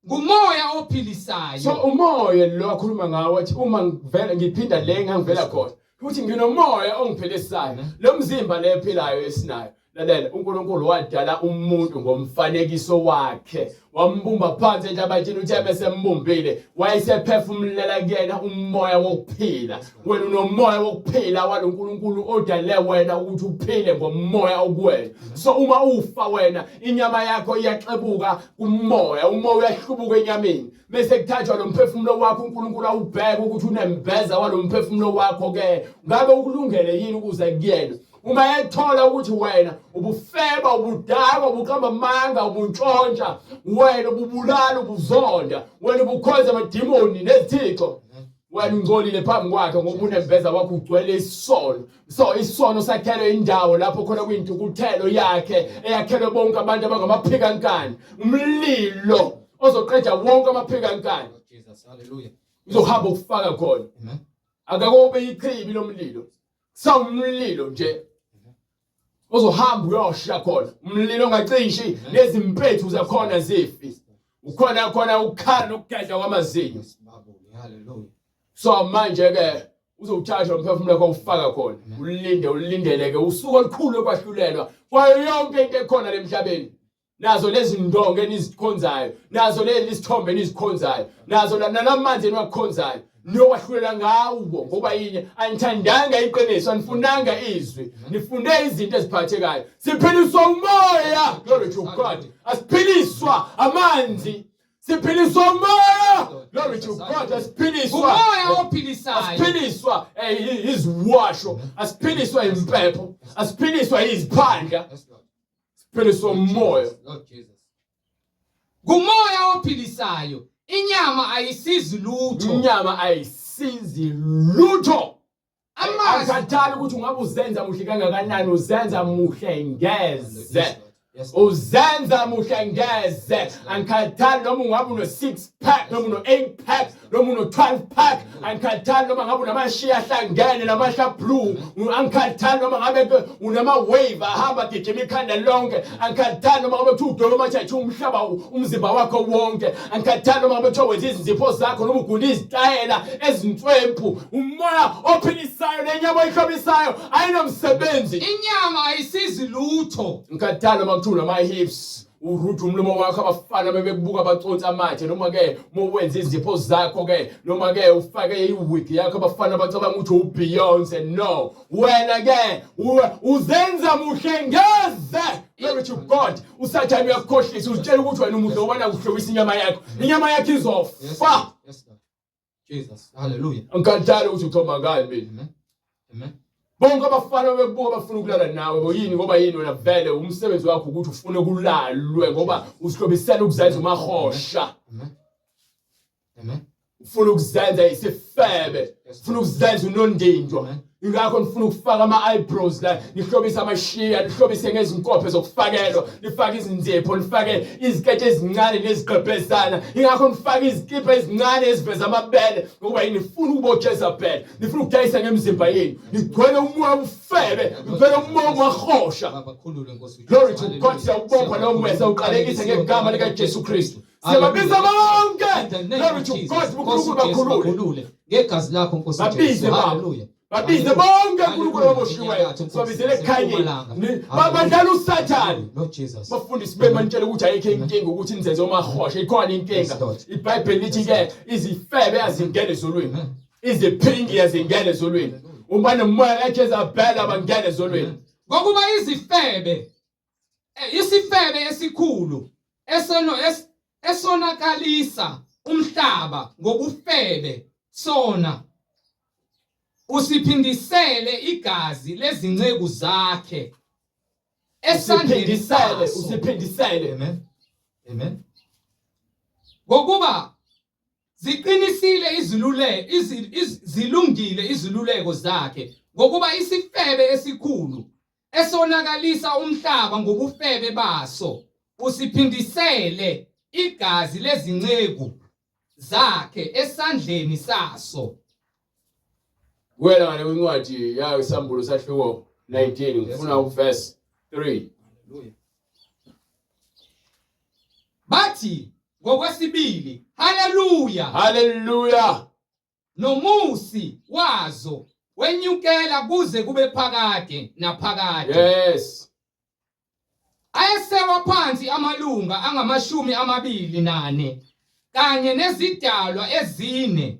Ngumoya ophilisayo. So umoya lo akhuluma ngawo athi uma ngivela ngiphinda le ngangivela khona. Futhi nginomoya ongiphilisayo. Lo mzimba le ephilayo esinayo. Lalela, uNkulunkulu wadala umuntu ngomfanekiso wakhe, wambumba phansi enhlabathini, uthe mesembumbile wayesephefumulela kuyena umoya wokuphila. Wena unomoya wokuphila waloNkulunkulu odale wena ukuthi uphile ngomoya okuwena. So uma ufa wena, inyama yakho iyaxebuka kumoya, umoya uyahlubuka enyameni. Bese kuthathwa lo mphefumulo wakho uNkulunkulu awubheke ukuthi unembeza walomphefumulo wakho ke ngabe ukulungele yini ukuze kuyena. Uma ethola ukuthi wena ubufeba, ubudakwa, ubuqamba amanga, ubuntshontsha, wena ububulala, ubuzonda, wena ubukhonza amadimoni nezithixo, wena ungcolile phambi kwakhe ngoba unembeza wakho ugcwele isono. So isono sakhelwe indawo lapho khona kuyintukuthelo yakhe eyakhelwe bonke abantu abangamaphikankankani. Umlilo ozoqeda wonke amaphikankankani. Jesus, hallelujah. Uzohamba ukufaka khona. Amen. Akakobe ichibi lomlilo. Sawumlilo nje ozohamba uyosha khona umlilo ongacishi nezimpethu zakhona zifi ukhona khona ukukhala nokugedla kwamazinyo Hallelujah. So manje ke uzowuthatha umphefumulo wakho ufaka khona, ulinde ulindele ke usuku olukhulu lokwahlulelwa kwayo yonke into ekhona lemhlabeni. Nazo lezi ndonga enizikhonzayo, nazo lezi zithombe enizikhonzayo, nazo nalamanzi eniwakhonzayo, niyokwahlulela ngawo ngoba yini? Anithandanga iqiniso, anifunanga izwi, nifune izinto eziphathekayo. Siphiliswa umoya, glory to God. Asiphiliswa amanzi, siphiliswa umoya, glory to God. Asiphiliswa umoya ophilisayo, asiphiliswa iziwasho, asiphiliswa impepho, asiphiliswa iziphandla, siphiliswa umoya. Ngumoya ophilisayo, inyama ayisizi lutho. Inyama ayisizi lutho. Amazwi Angikhathali ukuthi ungabe uzenza muhle kangakanani, uzenza muhle ngeze. Uzenza muhle ngeze. Angikhathali noma ungabe uno-6 pack noma uno-8 pack noma uno-12 pack. Angikhathali noma ngabe unamashiya ahlangene namahla blue. Angikhathali noma ngabe unama-wave ahamba agijima ikhanda lonke. Angikhathali noma ngabe kuthiwa udweba ama-tattoo umhlaba umzimba wakho wonke. Angikhathali noma ngabe kuthiwa wenza izinzipho zakho noma ugunda izitayela ezintswempu. Umoya ophilisayo nenyama oyihlobisayo ayinamsebenzi. Inyama ayisizi lutho. Ngikhathali noma kuthiwa unama-hips uruja umlomo wakho abafana bebekubuka baconsa amathe, noma ke uma wenza izipho zakho ke, noma ke ufake iwig yakho abafana bacabanga ukuthi uBeyonce. No, wena ke uzenza muhle ngeze. Glory to God. USathane uyakukhohlisa, uzitshela ukuthi wena umuhle ngoba nakuhlobisa inyama yakho. Inyama yakho izofa. Yes, Lord. Jesus. Hallelujah. Angikhathali ukuthi uchoma ngani mina. Amen. Amen. Bonke abafana bekubuka bafuna ukulala nawe boyini, ngoba yini wena vele umsebenzi wakho ukuthi ufune kulalwe ngoba uzihlobisela ukuzenza umahosha. Amen. Amen. Ufuna ukuzenza isifebe, ufuna ukuzenza unondindwa. Ingakho nifuna ukufaka ama-eyebrows la, nihlobise amashiya, nihlobise ngezinkophe zokufakelwa, nifake izinzipho, nifake iziketi ezincane nezigqebhezana. Ingakho nifake izikipha ezincane eziveza amabele, ngoba yini? Nifuna ukuba oJezebel, nifuna ukudayisa ngemizimba yenu. Nigcwele umoya wobufebe, nigcwele umoya womahosha. Bakhulule Nkosi. Glory to God. Siyawubopha lowo moya, siyawuqalekisa ngegama likaJesu Kristu. Siyababiza bonke. Glory to God. uNkulunkulu bakhulule ngegazi lakho Nkosi Babize Jesu. Baba. Hallelujah. Babize bonke uNkulunkulu ababoshiweyo. Sibabizele ekukhanyeni. Badlala uSathane. Lord Jesus. Bafundisi benu banitshela ukuthi ayikho inkinga ukuthi nizenze omahosha, ikhona inkinga. Yes, Lord. IBhayibheli lithi ke izifebe azingene ezulwini. Amen. Iziphingi azingene ezulwini. Uma nomoya kaJezebel abangene ezulwini. Ngokuba izifebe isifebe esikhulu esono esonakalisa umhlaba ngobufebe sona usiphindisele igazi lezinceku zakhe esandleni Usiphindisele, saso. usiphindisele. Amen. Amen. Ngokuba ziqinisile izilule zilungile iziluleko zakhe, ngokuba isifebe esikhulu esonakalisa umhlaba ngobufebe baso usiphindisele igazi lezinceku zakhe esandleni saso. Wena ngale kwincwadi yayo iSambulo sahluko 19 ngifuna uverse 3. Bathi ngokwesibili, haleluya, Haleluya. nomusi wazo wenyukela kuze kube phakade naphakade. Yes. Ayesewa phansi amalunga angamashumi amabili nane kanye nezidalwa ezine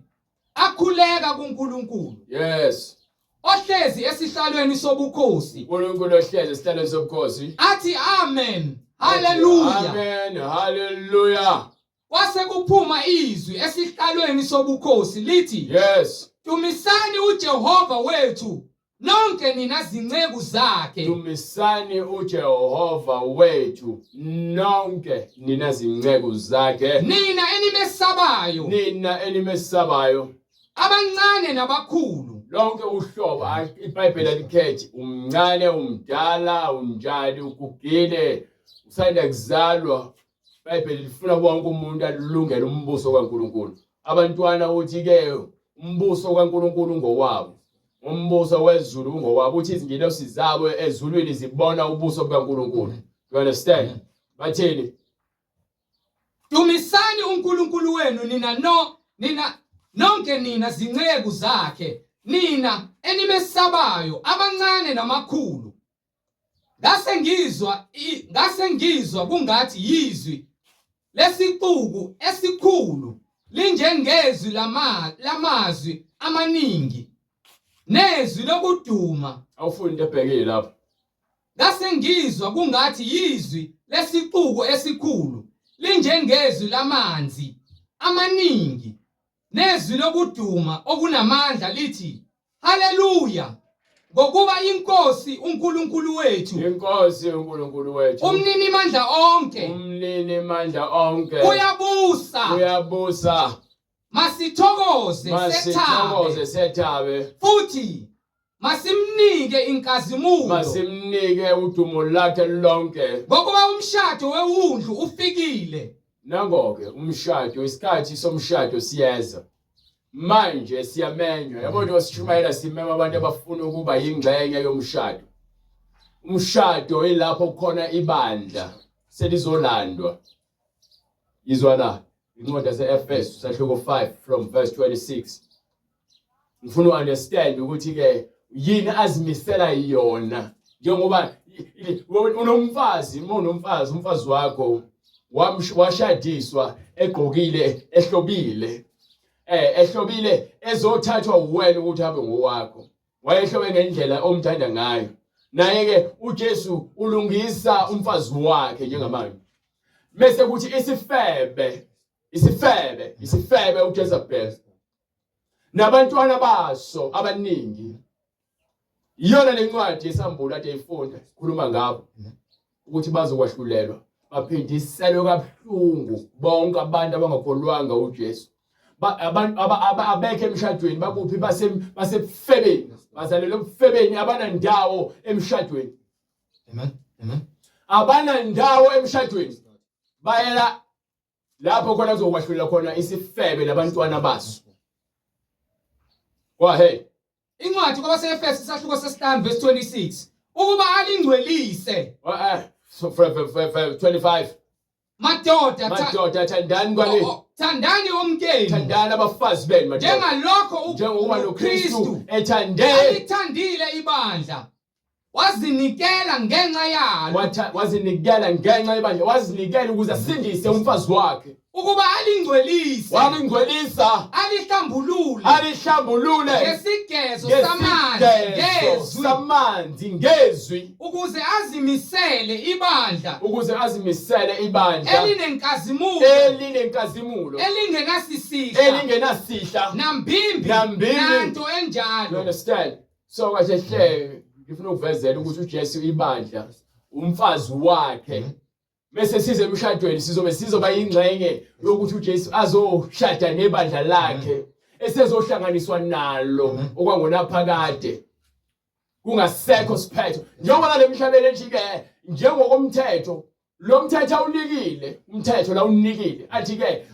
akhuleka kuNkulunkulu. Yes. Ohlezi esihlalweni sobukhosi. uNkulunkulu ohlezi esihlalweni sobukhosi. Athi amen. Haleluya. Amen. Haleluya. Kwase kuphuma izwi esihlalweni sobukhosi lithi, Yes. Dumisani uJehova wethu nonke nina zinceku zakhe. Dumisani uJehova wethu nonke nina zinceku zakhe. Nina enimesabayo. Nina enimesabayo. Abancane nabakhulu. Lonke uhlobo iBhayibheli alikhethi umncane umdala unjani ugugile usanda kuzalwa. IBhayibheli lifuna wonke umuntu alungele umbuso kaNkulunkulu. Abantwana uthi ke umbuso kaNkulunkulu ngowabo. Umbuso wezulu ungowabo. Uthi izingilosi zabo ezulwini zibona ubuso bukaNkulunkulu. You understand? Bathini? Dumisani uNkulunkulu wenu nina no nina Nonke nina zinceku zakhe, nina enimesabayo, abancane namakhulu. Ngase ngizwa ngase ngizwa kungathi yizwi lesixuku esikhulu linjengezwi lamazwi amaningi nezwi lokuduma. Awufuni into ebhekile lapho. Ngase ngizwa kungathi yizwi lesixuku esikhulu linjengezwi lamanzi amaningi nezwi lokuduma okunamandla lithi, Haleluya! Ngokuba iNkosi uNkulunkulu wethu, iNkosi uNkulunkulu wethu, uMninimandla onke, uMninimandla onke, uyabusa, uyabusa. Masithokoze, masithokoze sethabe, futhi masimnike inkazimulo, masimnike udumo lakhe lonke, ngokuba umshado wewundlu ufikile. Nango-ke umshado, isikhathi somshado siyeza. Manje siyamenywa. Yabo nje sishumayela simema abantu abafuna ukuba yingxenye yomshado. Umshado ilapho kukhona ibandla selizolandwa. Izwa la incwadi yase-Efesu sahluko 5 from verse 26. Ngifuna u-understand ukuthi ke yini azimisela yona njengoba unomfazi uma unomfazi umfazi wakho washadiswa egqokile ehlobile eh ehlobile ezothathwa uwena ukuthi abe ngowakho wayehlobe ngendlela omthanda ngayo naye ke uJesu ulungisa umfazi wakhe njengamanje bese kuthi isifebe isifebe isifebe uJezebel nabantwana baso abaningi iyona lencwadi yesambulo ade ifunda khuluma ngabo ukuthi bazokwahlulelwa baphindiselwe kabuhlungu bonke abantu abangakholwanga uJesu abantu abekho emshadweni bakuphi basebufebeni bazalelwe ebufebeni abanandawo emshadweni amen amen abanandawo emshadweni bayela lapho khona kuzokwahlulela khona isifebe nabantwana baso go ahead Incwadi kwabaseEfesu isahluko sesihlanu verse 26 ukuba alingcwelise. So 25 Madoda madoda thandani kwale oh, oh, thandani omkenu thandani abafazi benu madoda njengalokho njengokuba noKristu ethande alithandile ibandla Wazinikela ngenxa yalo. Wazinikela ngenxa yebandla, wazinikela ukuze asindise umfazi wakhe. Ukuba alingcwelise. Walingcwelisa. Alihlambulule. Alihlambulule. Ngesigezo samanzi ngezwi. Samanzi ngezwi. Ukuze azimisele ibandla. Ukuze azimisele ibandla. Elinenkazimulo. Elinenkazimulo. Elingenasisihla. Elingenasihla. Nambimbi. Nambimbi. Nanto enjalo. You understand? So kahle hle ngifuna ukuvezela ukuthi uJesu ibandla umfazi wakhe mhm. bese size emshadweni sizobe sizoba ingxenye yokuthi uJesu azoshada nebandla lakhe mhm. esezohlanganiswa nalo mhm. okwangonaphakade kungasekho siphetho njengoba nalemhlabeni nje ke njengokomthetho lo mthetho awunikile umthetho la unikile athi ke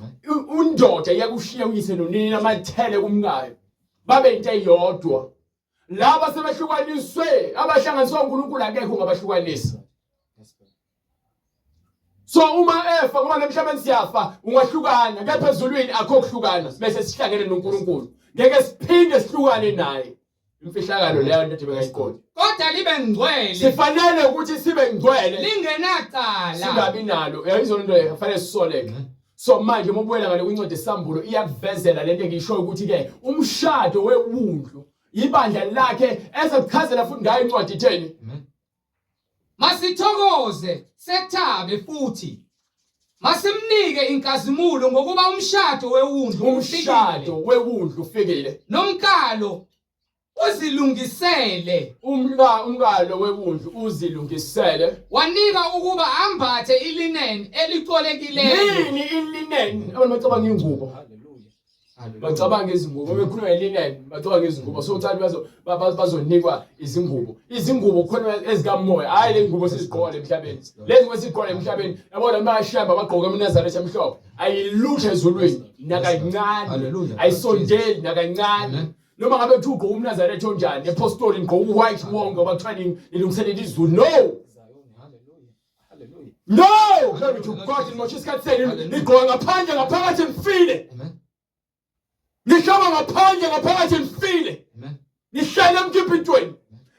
undoda iyakushiya uyise nonina amathele kumkayo babe into eyodwa laba sebehlukaniswe abahlanganiswa uNkulunkulu akekho ongabahlukanisa so uma efa ngoba nemhlabeni siyafa ungahlukana kepha ezulwini akho kuhlukana bese sihlangene noNkulunkulu ngeke siphinde sihlukane naye imfihlakalo leyo nto bengayiqondi kodwa libe ngcwele sifanele ukuthi sibe ngcwele lingenacala singabi nalo uyayizona into leyo fanele sisoleke so manje uma ubuyela ngale kwincwadi esambulo iyakuvezela lento engishoyo ukuthi ke umshado wewundlu ibandla lakhe ezokuchazela futhi ngayo incwadi itheni Masithokoze sethabe futhi masimnike inkazimulo ngokuba umshado wewundlu umshado wewundlu ufikile nomkalo uzilungisele umka umkalo wewundlu uzilungisele wanika ukuba ambathe ilinen elicolekileyo yini ilinen abantu bacabanga ingubo bacabanga izingubo bekhuluma ngelineni bacabanga izingubo so uthanda bazo bazonikwa izingubo izingubo khona ezikamoya hayi le ngubo sizigqoka emhlabeni lezi ngubo sizigqoka emhlabeni yabona bayashamba bagqoka amaNazaretha amhlophe ayilutho ezulwini nakancane ayisondeli nakancane noma ngabe kuthiwa ugqoka umNazaretha onjani epostoli ngigqoka uwhite wonke ngoba kuthiwa nilungiselela izulu no No! Glory to God, nimosha isikhathi senu nigqoka ngaphandle ngaphakathi nifile. Amen. Nihloba ngaphandle ngaphakathi nifile. Nihlele emkipitweni.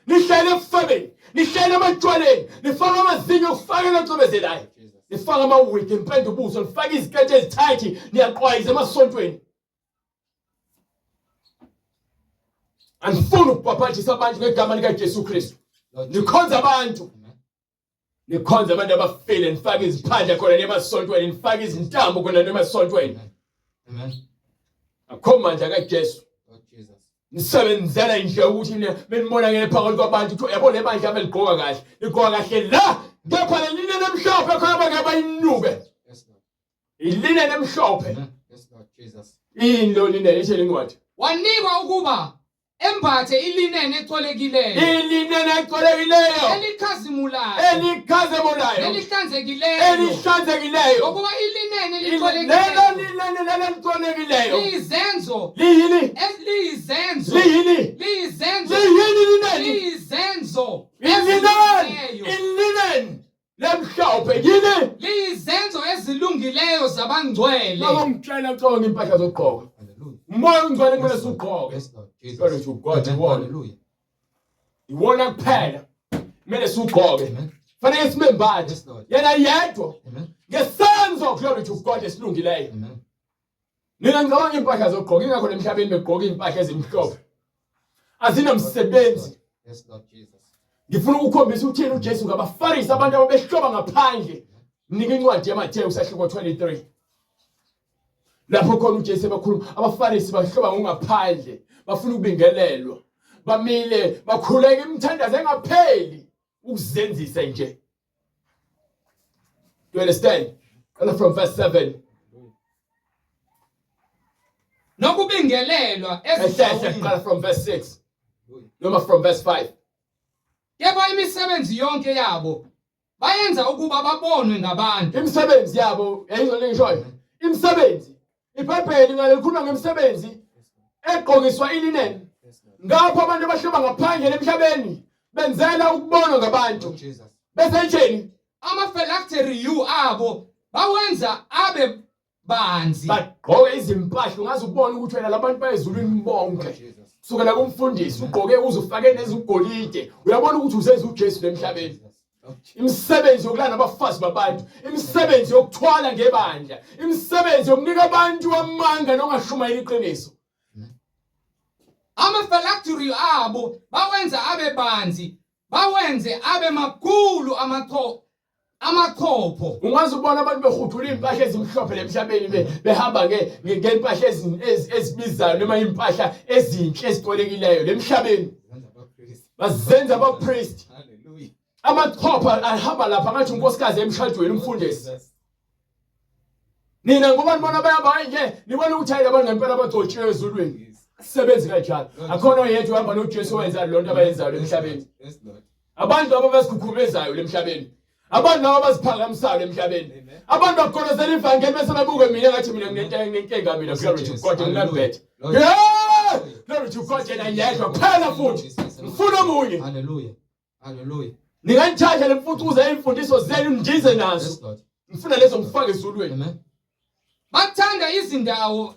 Nihlele efebeni. Nihlele ematshwaleni. Nifaka amazinyo okufakela acwebezelayo. Nifaka amawigi nipenda ubuso, nifaka iziketi ezithayithi, niyaqwayiza emasontweni. Anifuni ukubhabhadisa abantu ngegama likaJesu Kristu. Nikhonza abantu. Nikhonza abantu abafile, nifake iziphandla khona nemasontweni, nifake izintambo khona nemasontweni. Amen. Akho mandla kaJesu. Nisebenzela nje ukuthi benibona ngeke phakathi kwabantu ukuthi yabo le bandla abeligqoka kahle. Ligqoka kahle la, kepha le line lemhlophe khona abangeke bayinuke. Iline lemhlophe. Yes Lord Jesus. Yini lo line lisho lencwadi? Wanikwa ukuba embathe ilineni ecolekileyo. Ilineni ecolekileyo. Elikhazimulayo. Elikhazimulayo. Elihlanzekileyo. Elihlanzekileyo. Ngokuba ilineni elicolekileyo. Lelo lineni lelo elicolekileyo. Liyizenzo. Liyini? Liyizenzo. Liyini? Liyizenzo. Liyini lineni? Liyizenzo. Ilineni. Ilineni. Lemhlophe yini? Liyizenzo ezilungileyo zabangcwele. Baba ngitshela uconga impahla zokugqoka. Hallelujah. Umoya ongcwele kumele siwugqoke. Yes Lord Jesus. Glory to God, Amen. iwona. Hallelujah. Iwona kuphela. Kumele siwugqoke. Amen. Fanele simembathe. Yes Lord. Yena yedwa Amen. ngesenzo glory to God esilungileyo. Amen. Nina ngicabanga impahla zokugqoka ingakho lemhlabeni begqoka impahla ezimhlophe. Azinamsebenzi. Yes Lord Jesus. Ngifuna ukukhombisa ukuthini uJesu ngabaFarisi abantu ababehloba ngaphandle. Mnika incwadi yaMathewu isahluko 23. Lapho khona uJesu ebakhuluma abaFarisi bahloba ngokungaphandle bafuna ukubingelelwa. Bamile bakhuleka imithandazo engapheli ukuzenzisa nje. Do you understand? Qala from verse 7. Nokubingelelwa Ehlehla ezihlawini. qala from verse 6. Noma from verse 5. Kepha imisebenzi yonke yabo bayenza ukuba babonwe ngabantu. Imisebenzi yabo yayizwa lengishoyo. Imisebenzi. IBhayibheli ngale likhuluma ngemisebenzi egqokiswa ilineni. Ngapho abantu abahloba ngaphandle emhlabeni benzela ukubonwa ngabantu. Jesus. Bese ithini? Ama-phylactery abo bawenza abe banzi. Bagqoke izimpahla ungaze ubone ukuthi wena labantu bayezulwini bonke. Jesus. Kusukela kumfundisi ugqoke uze ufake nezigolide. Uyabona ukuthi uzenza uJesu lemhlabeni. Imisebenzi yokulala nabafazi babantu, imisebenzi yokuthwala ngebandla, imisebenzi yokunika abantu amanga nongashumayeli iqiniso. Ama-phylactery abo bawenza abe banzi, bawenze abe makhulu amacho amachopho. Ungaze ubona abantu behudula iy'mpahla ezimhlophe lemhlabeni behamba ngey'mpahla ezibizayo noma iy'mpahla ezinhle ezicolekileyo lemhlabeni. Bazenza abapristi. Hallelujah. Amachopha ahamba lapha ngathi unkosikazi emshadweni umfundisi. Nina ngoba nibona bayahamba kanje nibona ukuthi hayi labantu ngempela abagcotshiwe ezulwini. Sebenzi kanjalo. Akhona oyedwa ohamba noJesu owenza lonto abayenzayo emhlabeni. Yes Lord. Abantu laba abazikhukhumezayo lemhlabeni. Abantu laba abaziphakamisayo emhlabeni. Abantu bakholozela ivangeli bese bebuke mina ngathi mina nginento nginenkinga mina glory to God nginabethe. Yeah! Glory to God yena yedwa kuphela futhi. Ngifuna omunye. Hallelujah. Hallelujah. Ningangithatha lemfucuza imfundiso zenu ndize nazo. Yes Lord. Ngifuna lezo ngifake ezulwini. Amen. Bathanda izindawo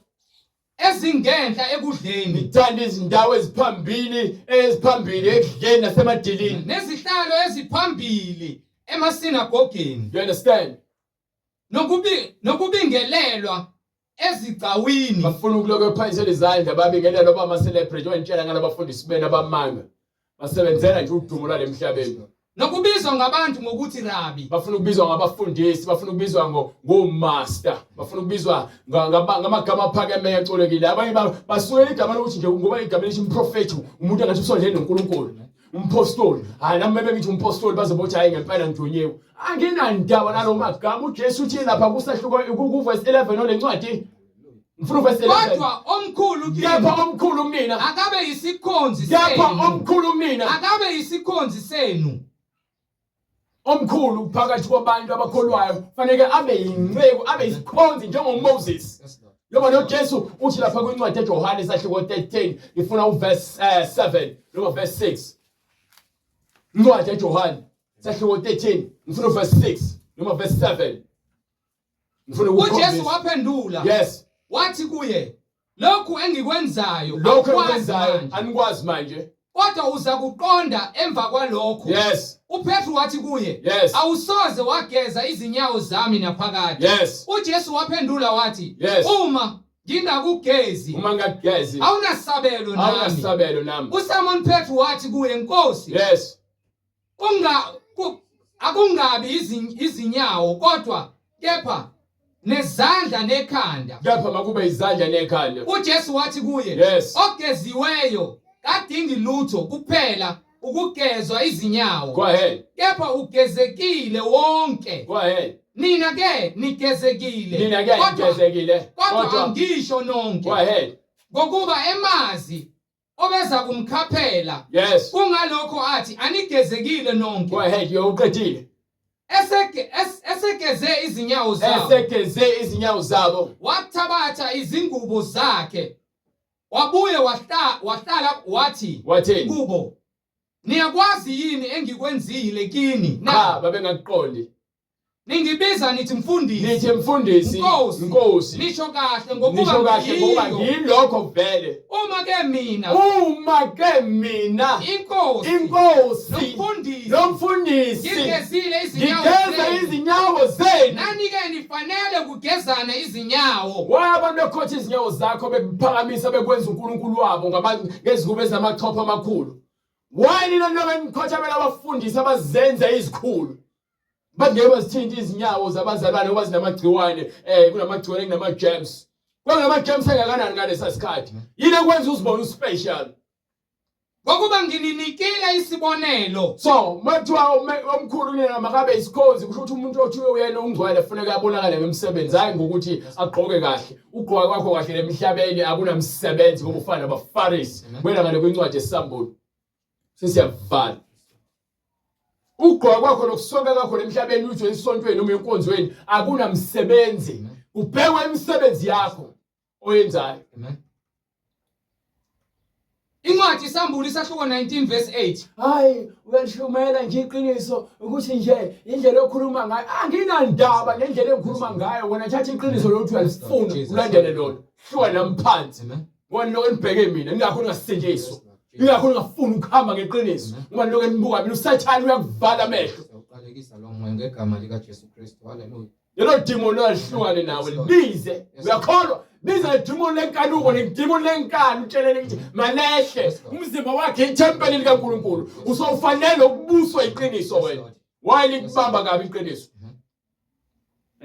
ezingenhla ekudleni Ngithanda izindawo eziphambili eziphambili ekudleni nasemadilini. nezihlalo eziphambili emasinagogeni You understand? nokubi nokubingelelwa ezigcawini. Bafuna ukulokhu bephanyisela izandla babingelelwa bama celebrity wantshela ngalabafundisi benu abamanga. Basebenzela nje udumo lwalemhlabeni. Nokubizwa ngabantu ngokuthi rabi. Bafuna ukubizwa ngabafundisi, bafuna ukubizwa ngomaster, bafuna ukubizwa ngamagama aphakemeyo acolekile. Abanye basukela igama lokuthi nje ngoba igama elithi umprofethi, umuntu engathi usondele noNkulunkulu. Umpostoli, hayi nami bebe ngithi umpostoli bazobe uthi hayi ngempela ngithunyiwe. Anginandaba nalowo magama. uJesu uthi lapha kusahluko kuverse 11 olencwadi. Ngifuna uverse 11. Kodwa omkhulu kini Kepha omkhulu kunina. akabe yisikhonzi Kepha senu. omkhulu kunina. Akabe yisikhonzi senu. Omkhulu phakathi kwabantu abakholwayo fanele abe yinceku, abe yisikhonzi njengoMoses. Yes Lord. Noma noJesu uthi lapha kwincwadi eJohane isahluko 13 ngifuna uverse 7 noma verse 6. Incwadi eJohane isahluko 13 ngifuna uverse 6 noma verse 7. Ngifuna uJesu ukukhombisa. waphendula Yes. wathi kuye Lokhu engikwenzayo Lokho akukwazi engikwenzayo manje, anikwazi manje. kodwa uza kuqonda emva kwalokho. Yes. UPetru wathi kuye, Yes. awusoze wageza izinyawo zami naphakade. Yes. UJesu waphendula wathi, Yes. uma ngingakugezi Uma ngakugezi awunasabelo nami. awunasabelo nami. USimon Petru wathi kuye, Nkosi, Yes. unga ku, akungabi izinyawo kodwa kepha nezandla nekhanda. Kepha makube izandla nekhanda. UJesu wathi kuye, Yes. ogeziweyo kadingi lutho kuphela ukugezwa izinyawo. Go ahead. Kepha ugezekile wonke. Go ahead. Nina ke nigezekile. Nina ke nigezekile. Kodwa angisho nonke. Go ahead. Ngokuba emazi obeza kumkhaphela. Yes. Kungalokho athi anigezekile nonke. Go ahead, yo uqedile. Esegeze izinyawo zabo. Esegeze izinyawo zabo. Wathabatha izingubo zakhe. Wabuye wahlala wathi wathini kubo, niyakwazi yini engikwenzile kini na? Cha, babengakuqondi. Ningibiza nithi mfundisi. Nithi mfundisi. Nkosi. Nkosi. Nisho kahle ngokuba Nisho kahle ngokuba ngilokho vele. Uma ke mina. Uma ke mina. Inkosi. Inkosi. Nomfundisi. Nomfundisi. Ngigezile izinyawo. Ngigeza izinyawo zenu. Nani ke nifanele kugezana izinyawo. Why abantu bekhotha izinyawo zakho bekuphakamisa bekwenza uNkulunkulu wabo ngezingubo ezinamachopho amakhulu? Why nina nilokhu nikhothamela abafundisi abazenza izikhulu? Bangeke bazithinte izinyawo zabazalwane ngoba zinamagciwane, kunamagciwane kunama-germs. Kwakunama-germs angakanani ngalesa sikhathi? Yini ekwenza uzibone uspecial? Ngokuba ngininikile isibonelo. So, makuthiwa omkhulu kunina makabe isikhonzi, kusho ukuthi umuntu othiwe uyena ongcwele kufuneka abonakale ngemisebenzi, hhayi ngokuthi agqoke kahle. Ugqoka kwakho kahle emhlabeni akunamsebenzi ngoba ufana nabaFarisi. Buyela ngale kwincwadi yeSambulo. Sesiyavala. Ugqoka kwakho nokusonka kwakho emhlabeni uthi esontweni noma enkonzweni akunamsebenzi. Kubhekwa imisebenzi yakho oyenzayo. Amen. Incwadi iSambulo isahluko 19 verse 8. Hayi, uyalishumela nje iqiniso ukuthi nje indlela okhuluma ngayo anginandaba nendlela engikhuluma ngayo wena thatha iqiniso lokuthi uyalifuna ulandele lona. Hluka nami phansi. Ngoba nilokhu nibheke mina ningakho ningasindiswa. Ingakho ningafuni ukuhamba ngeqiniso ngoba nilokhu nibuka mina uSathane uyakuvala amehlo. Siyawuqalekisa lo moya ngegama likaJesu Kristu. Haleluya. Lelo demon lwahlukane nawe libize. Uyakholwa? Biza le demon lenkanuko le demon lenkani utshelele ukuthi malehle umzimba wakhe ithempeli likaNkulunkulu. Usawufanele ukubuswa iqiniso wena. Why likubamba kabi iqiniso?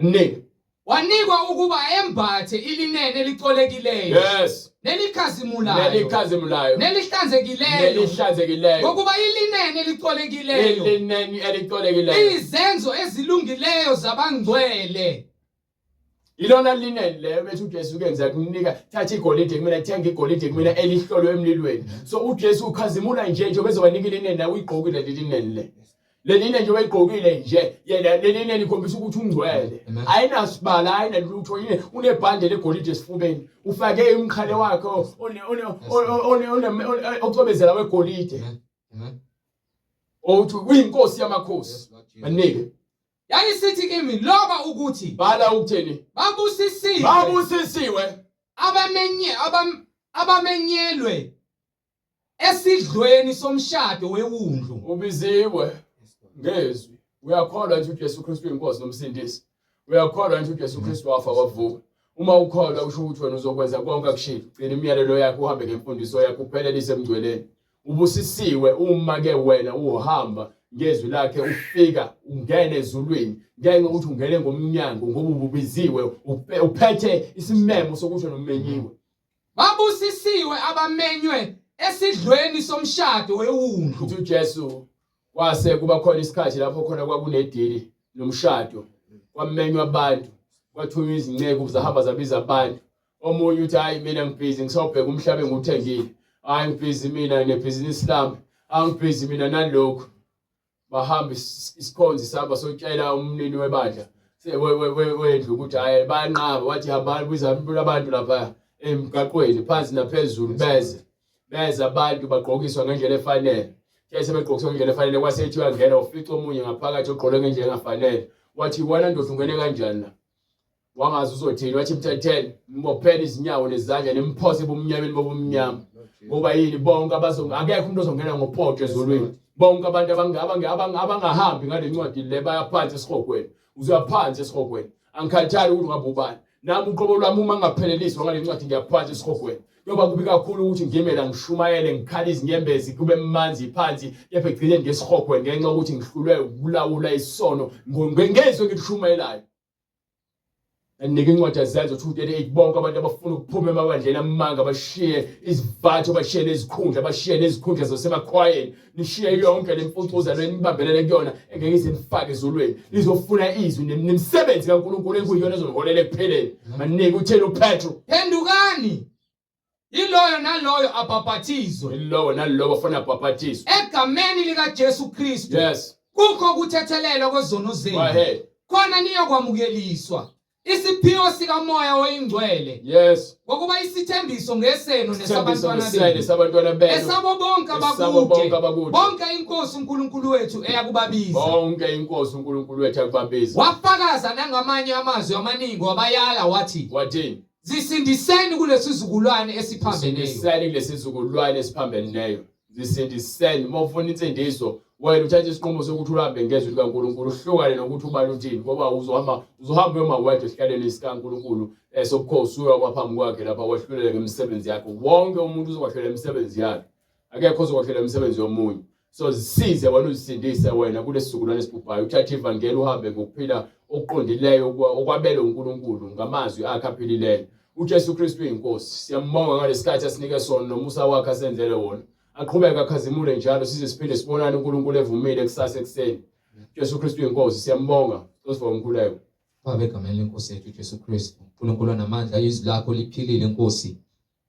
Nika. Wanikwa ukuba embathe ilinene elicolekileyo. Yes. Nelikhazimulayo. Nelikhazimulayo. Nelihlanzekileyo. Nelihlanzekileyo. Ngokuba ilinene elicolekileyo. Ilinene elicolekileyo. Izenzo ezilungileyo zabangcwele. Ilona lineni leyo bethi uJesu kenza kunika thatha igolide kumina thenga igolide kumina elihlolwe emlilweni. So uJesu ukhazimula nje nje bezobanika ilineni nawe uyigqokile leli lineni le. Leli nje wayigqokile nje yena leli nje likhombisa ukuthi ungcwele. Ayinasibala ayinalutho yini unebhande legolide esifubeni. Ufake umqhele wakhe one one one ocwebezela wegolide. Othi uyinkosi yamakhosi. Manike. Yayisithi kimi loba ukuthi bhala ukuthini? Babusisiwe. Babusisiwe. Abamenye abamenyelwe esidlweni somshado wewundlu. Ubiziwe ngezwi. Uyakholwa nje uJesu Kristu uyinkosi nomsindisi. Uyakholwa nje uJesu Kristu wafa wavuka. Uma ukholwa kusho ukuthi wena uzokwenza konke akushilo. Gcina imiyalelo yakhe uhambe ngemfundiso yakhe uphelelise emngcweleni. Ubusisiwe uma ke wena uhamba ngezwi lakhe ufika ungene ezulwini ngenxa yokuthi ungene ngomnyango ngoba ububiziwe uphethe isimemo sokuthi nomenyiwe. Babusisiwe abamenywe esidlweni somshado wewundlu. Uthi uJesu kwase kuba khona isikhathi lapho khona kwakunedili nomshado kwamenywa abantu kwathunywa izinceku zahamba zabiza abantu omunye uthi hayi mina ngibhizi ngisobheka umhlaba engiwuthengile hayi ngibhizi mina nebhizinisi lami angibhizi mina nalokhu bahamba isikhonzi sihamba sotshela umnini webandla wendlu ukuthi hhayi bayanqaba wathi hambani biza abantu lapha emgaqweni phansi naphezulu beze beze abantu bagqokiswa ngendlela efanele kuthe sebegqokiswa ngendlela efanele kwase ethi uyangena ufica omunye ngaphakathi ogqoke ngendlela engafanele wathi wena ndoda ungene kanjani la. Wangazi uzothini wathi mthatheni mbophele izinyawo nezandla nimphose ebumnyameni bobumnyama. Ngoba yini bonke abazonga akekho umuntu ozongena ngopotsho ezulwini. Bonke abantu abangahambi ngale ncwadi le baya phansi esihogweni. Uzoya phansi esihogweni. Angikhathali ukuthi ungabe ubani. Nami uqobo lwami uma ngapheleliswa ngale ncwadi ngiyaphansi esihogweni. Kuyoba kubi kakhulu ukuthi ngime la ngishumayele ngikhala izinyembezi kube manzi phansi kepha egcineni ngesihogweni ngenxa yokuthi ngihlulwe ukulawula isono ngezwe ngilishumayelayo. Anike incwadi yazenzo 238 bonke abantu abafuna ukuphuma emabandleni amanga bashiye izivatho bashiye nezikhundla bashiye nezikhundla zasemakhwayeni nishiye yonke lemfucuza lenibambelele kuyona engeke ize nifake ezulwini nizofuna izwi nemisebenzi kaNkulunkulu ekuyiyona ezoniholela ekupheleni manike utheni uPetru phendukani Yiloyo naloyo abhaphathizwe. Yilowo nalowo ofuna abhaphathizwe. Egameni likaJesu Kristu. Yes. Kukho ukuthethelelwa kwezono zenu. Go ahead. Khona niyokwamukeliswa isiphiwo sikaMoya oyiNgcwele. Yes. Ngokuba isithembiso ngesenu nesabantwana benu. Nesabantwana benu. Esabo bonke Esabo bonke abakude. abakude. Bonke inkosi uNkulunkulu wethu eyakubabiza. Bonke inkosi uNkulunkulu wethu akubabiza. Wafakaza nangamanye amazwi amaningi wabayala wathi Wathini? Zisindiseni kulesizukulwane esiphambeneyo. Zisindiseni kulesizukulwane esiphambeneyo. Zisindiseni. Uma ufuna insindiso, wena uthatha isinqumo sokuthi uhambe ngezwi likaNkulunkulu, uhlukane nokuthi ubani uthini, ngoba uzohamba uzohamba uyoma wedwa esihlalweni sikaNkulunkulu esobukhosi uyoba phambi kwakhe lapha wehlulele ngemisebenzi yakho. Wonke umuntu uzokwahlulela imisebenzi yakhe. Akekho ozokwahlulela imisebenzi yomunye. So zisize wena uzisindise wena kulesizukulwane esibhubhayo, uthathe ivangeli uhambe ngokuphila okuqondileyo okwabelwe uNkulunkulu ngamazwi akhe aphilileyo. UJesu Kristu uyinkosi. Siyambonga ngalesikhathi asinike sona nomusa wakhe asenzele wona. Aqhubeke akhazimule njalo size siphinde sibonane uNkulunkulu evumile kusasa ekuseni. Jesu Kristu uyinkosi, siyambonga. Sosiva umkhuleko. Baba egameni lenkosi yethu uJesu Kristu, uNkulunkulu onamandla, izwi lakho liphilile Nkosi.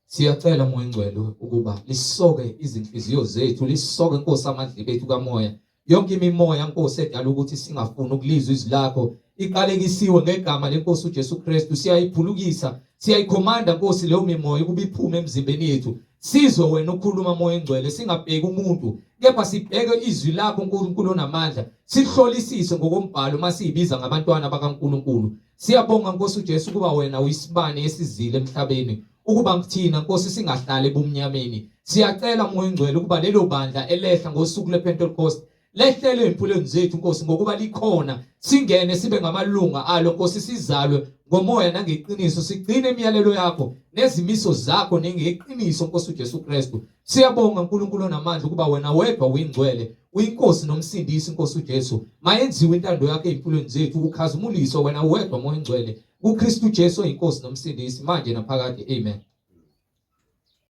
Siyacela Moya Oyingcwele ukuba lisoke izinhliziyo zethu, lisoke Nkosi amadlebe ethu kamoya. Yonke imimoya Nkosi edala ukuthi singafuni ukulizwa izwi lakho iqalekisiwe ngegama lenkosi uJesu Kristu. Siyayiphulukisa, siyayikhomanda Nkosi leyo mimoya ukuba iphume emzimbeni yethu. Sizwe wena ukhuluma Moya Oyingcwele, singabheki umuntu kepha sibheke izwi lakho uNkulunkulu onamandla, sihlolisise ngokombhalo masiyibiza ngabantwana bakaNkulunkulu. Siyabonga Nkosi uJesu ukuba wena uyisibane esizile emhlabeni ukuba thina Nkosi singahlali ebumnyameni. Siyacela Moya Oyingcwele ukuba lelo bandla elehla ngosuku lwePentecost lehlele empilweni zethu Nkosi ngokuba likhona singene sibe ngamalunga alo Nkosi sizalwe ngomoya nangeqiniso sigcine imiyalelo yakho nezimiso zakho nengeqiniso Nkosi uJesu Kristu. Siyabonga uNkulunkulu onamandla ukuba wena wedwa uyingcwele, uyinkosi nomsindisi Nkosi uJesu. Mayenziwe intando yakho ezimpilweni zethu, ukhazimuliswe wena wedwa Moya Oyingcwele kuKristu Jesu oyinkosi nomsindisi manje naphakade. Amen.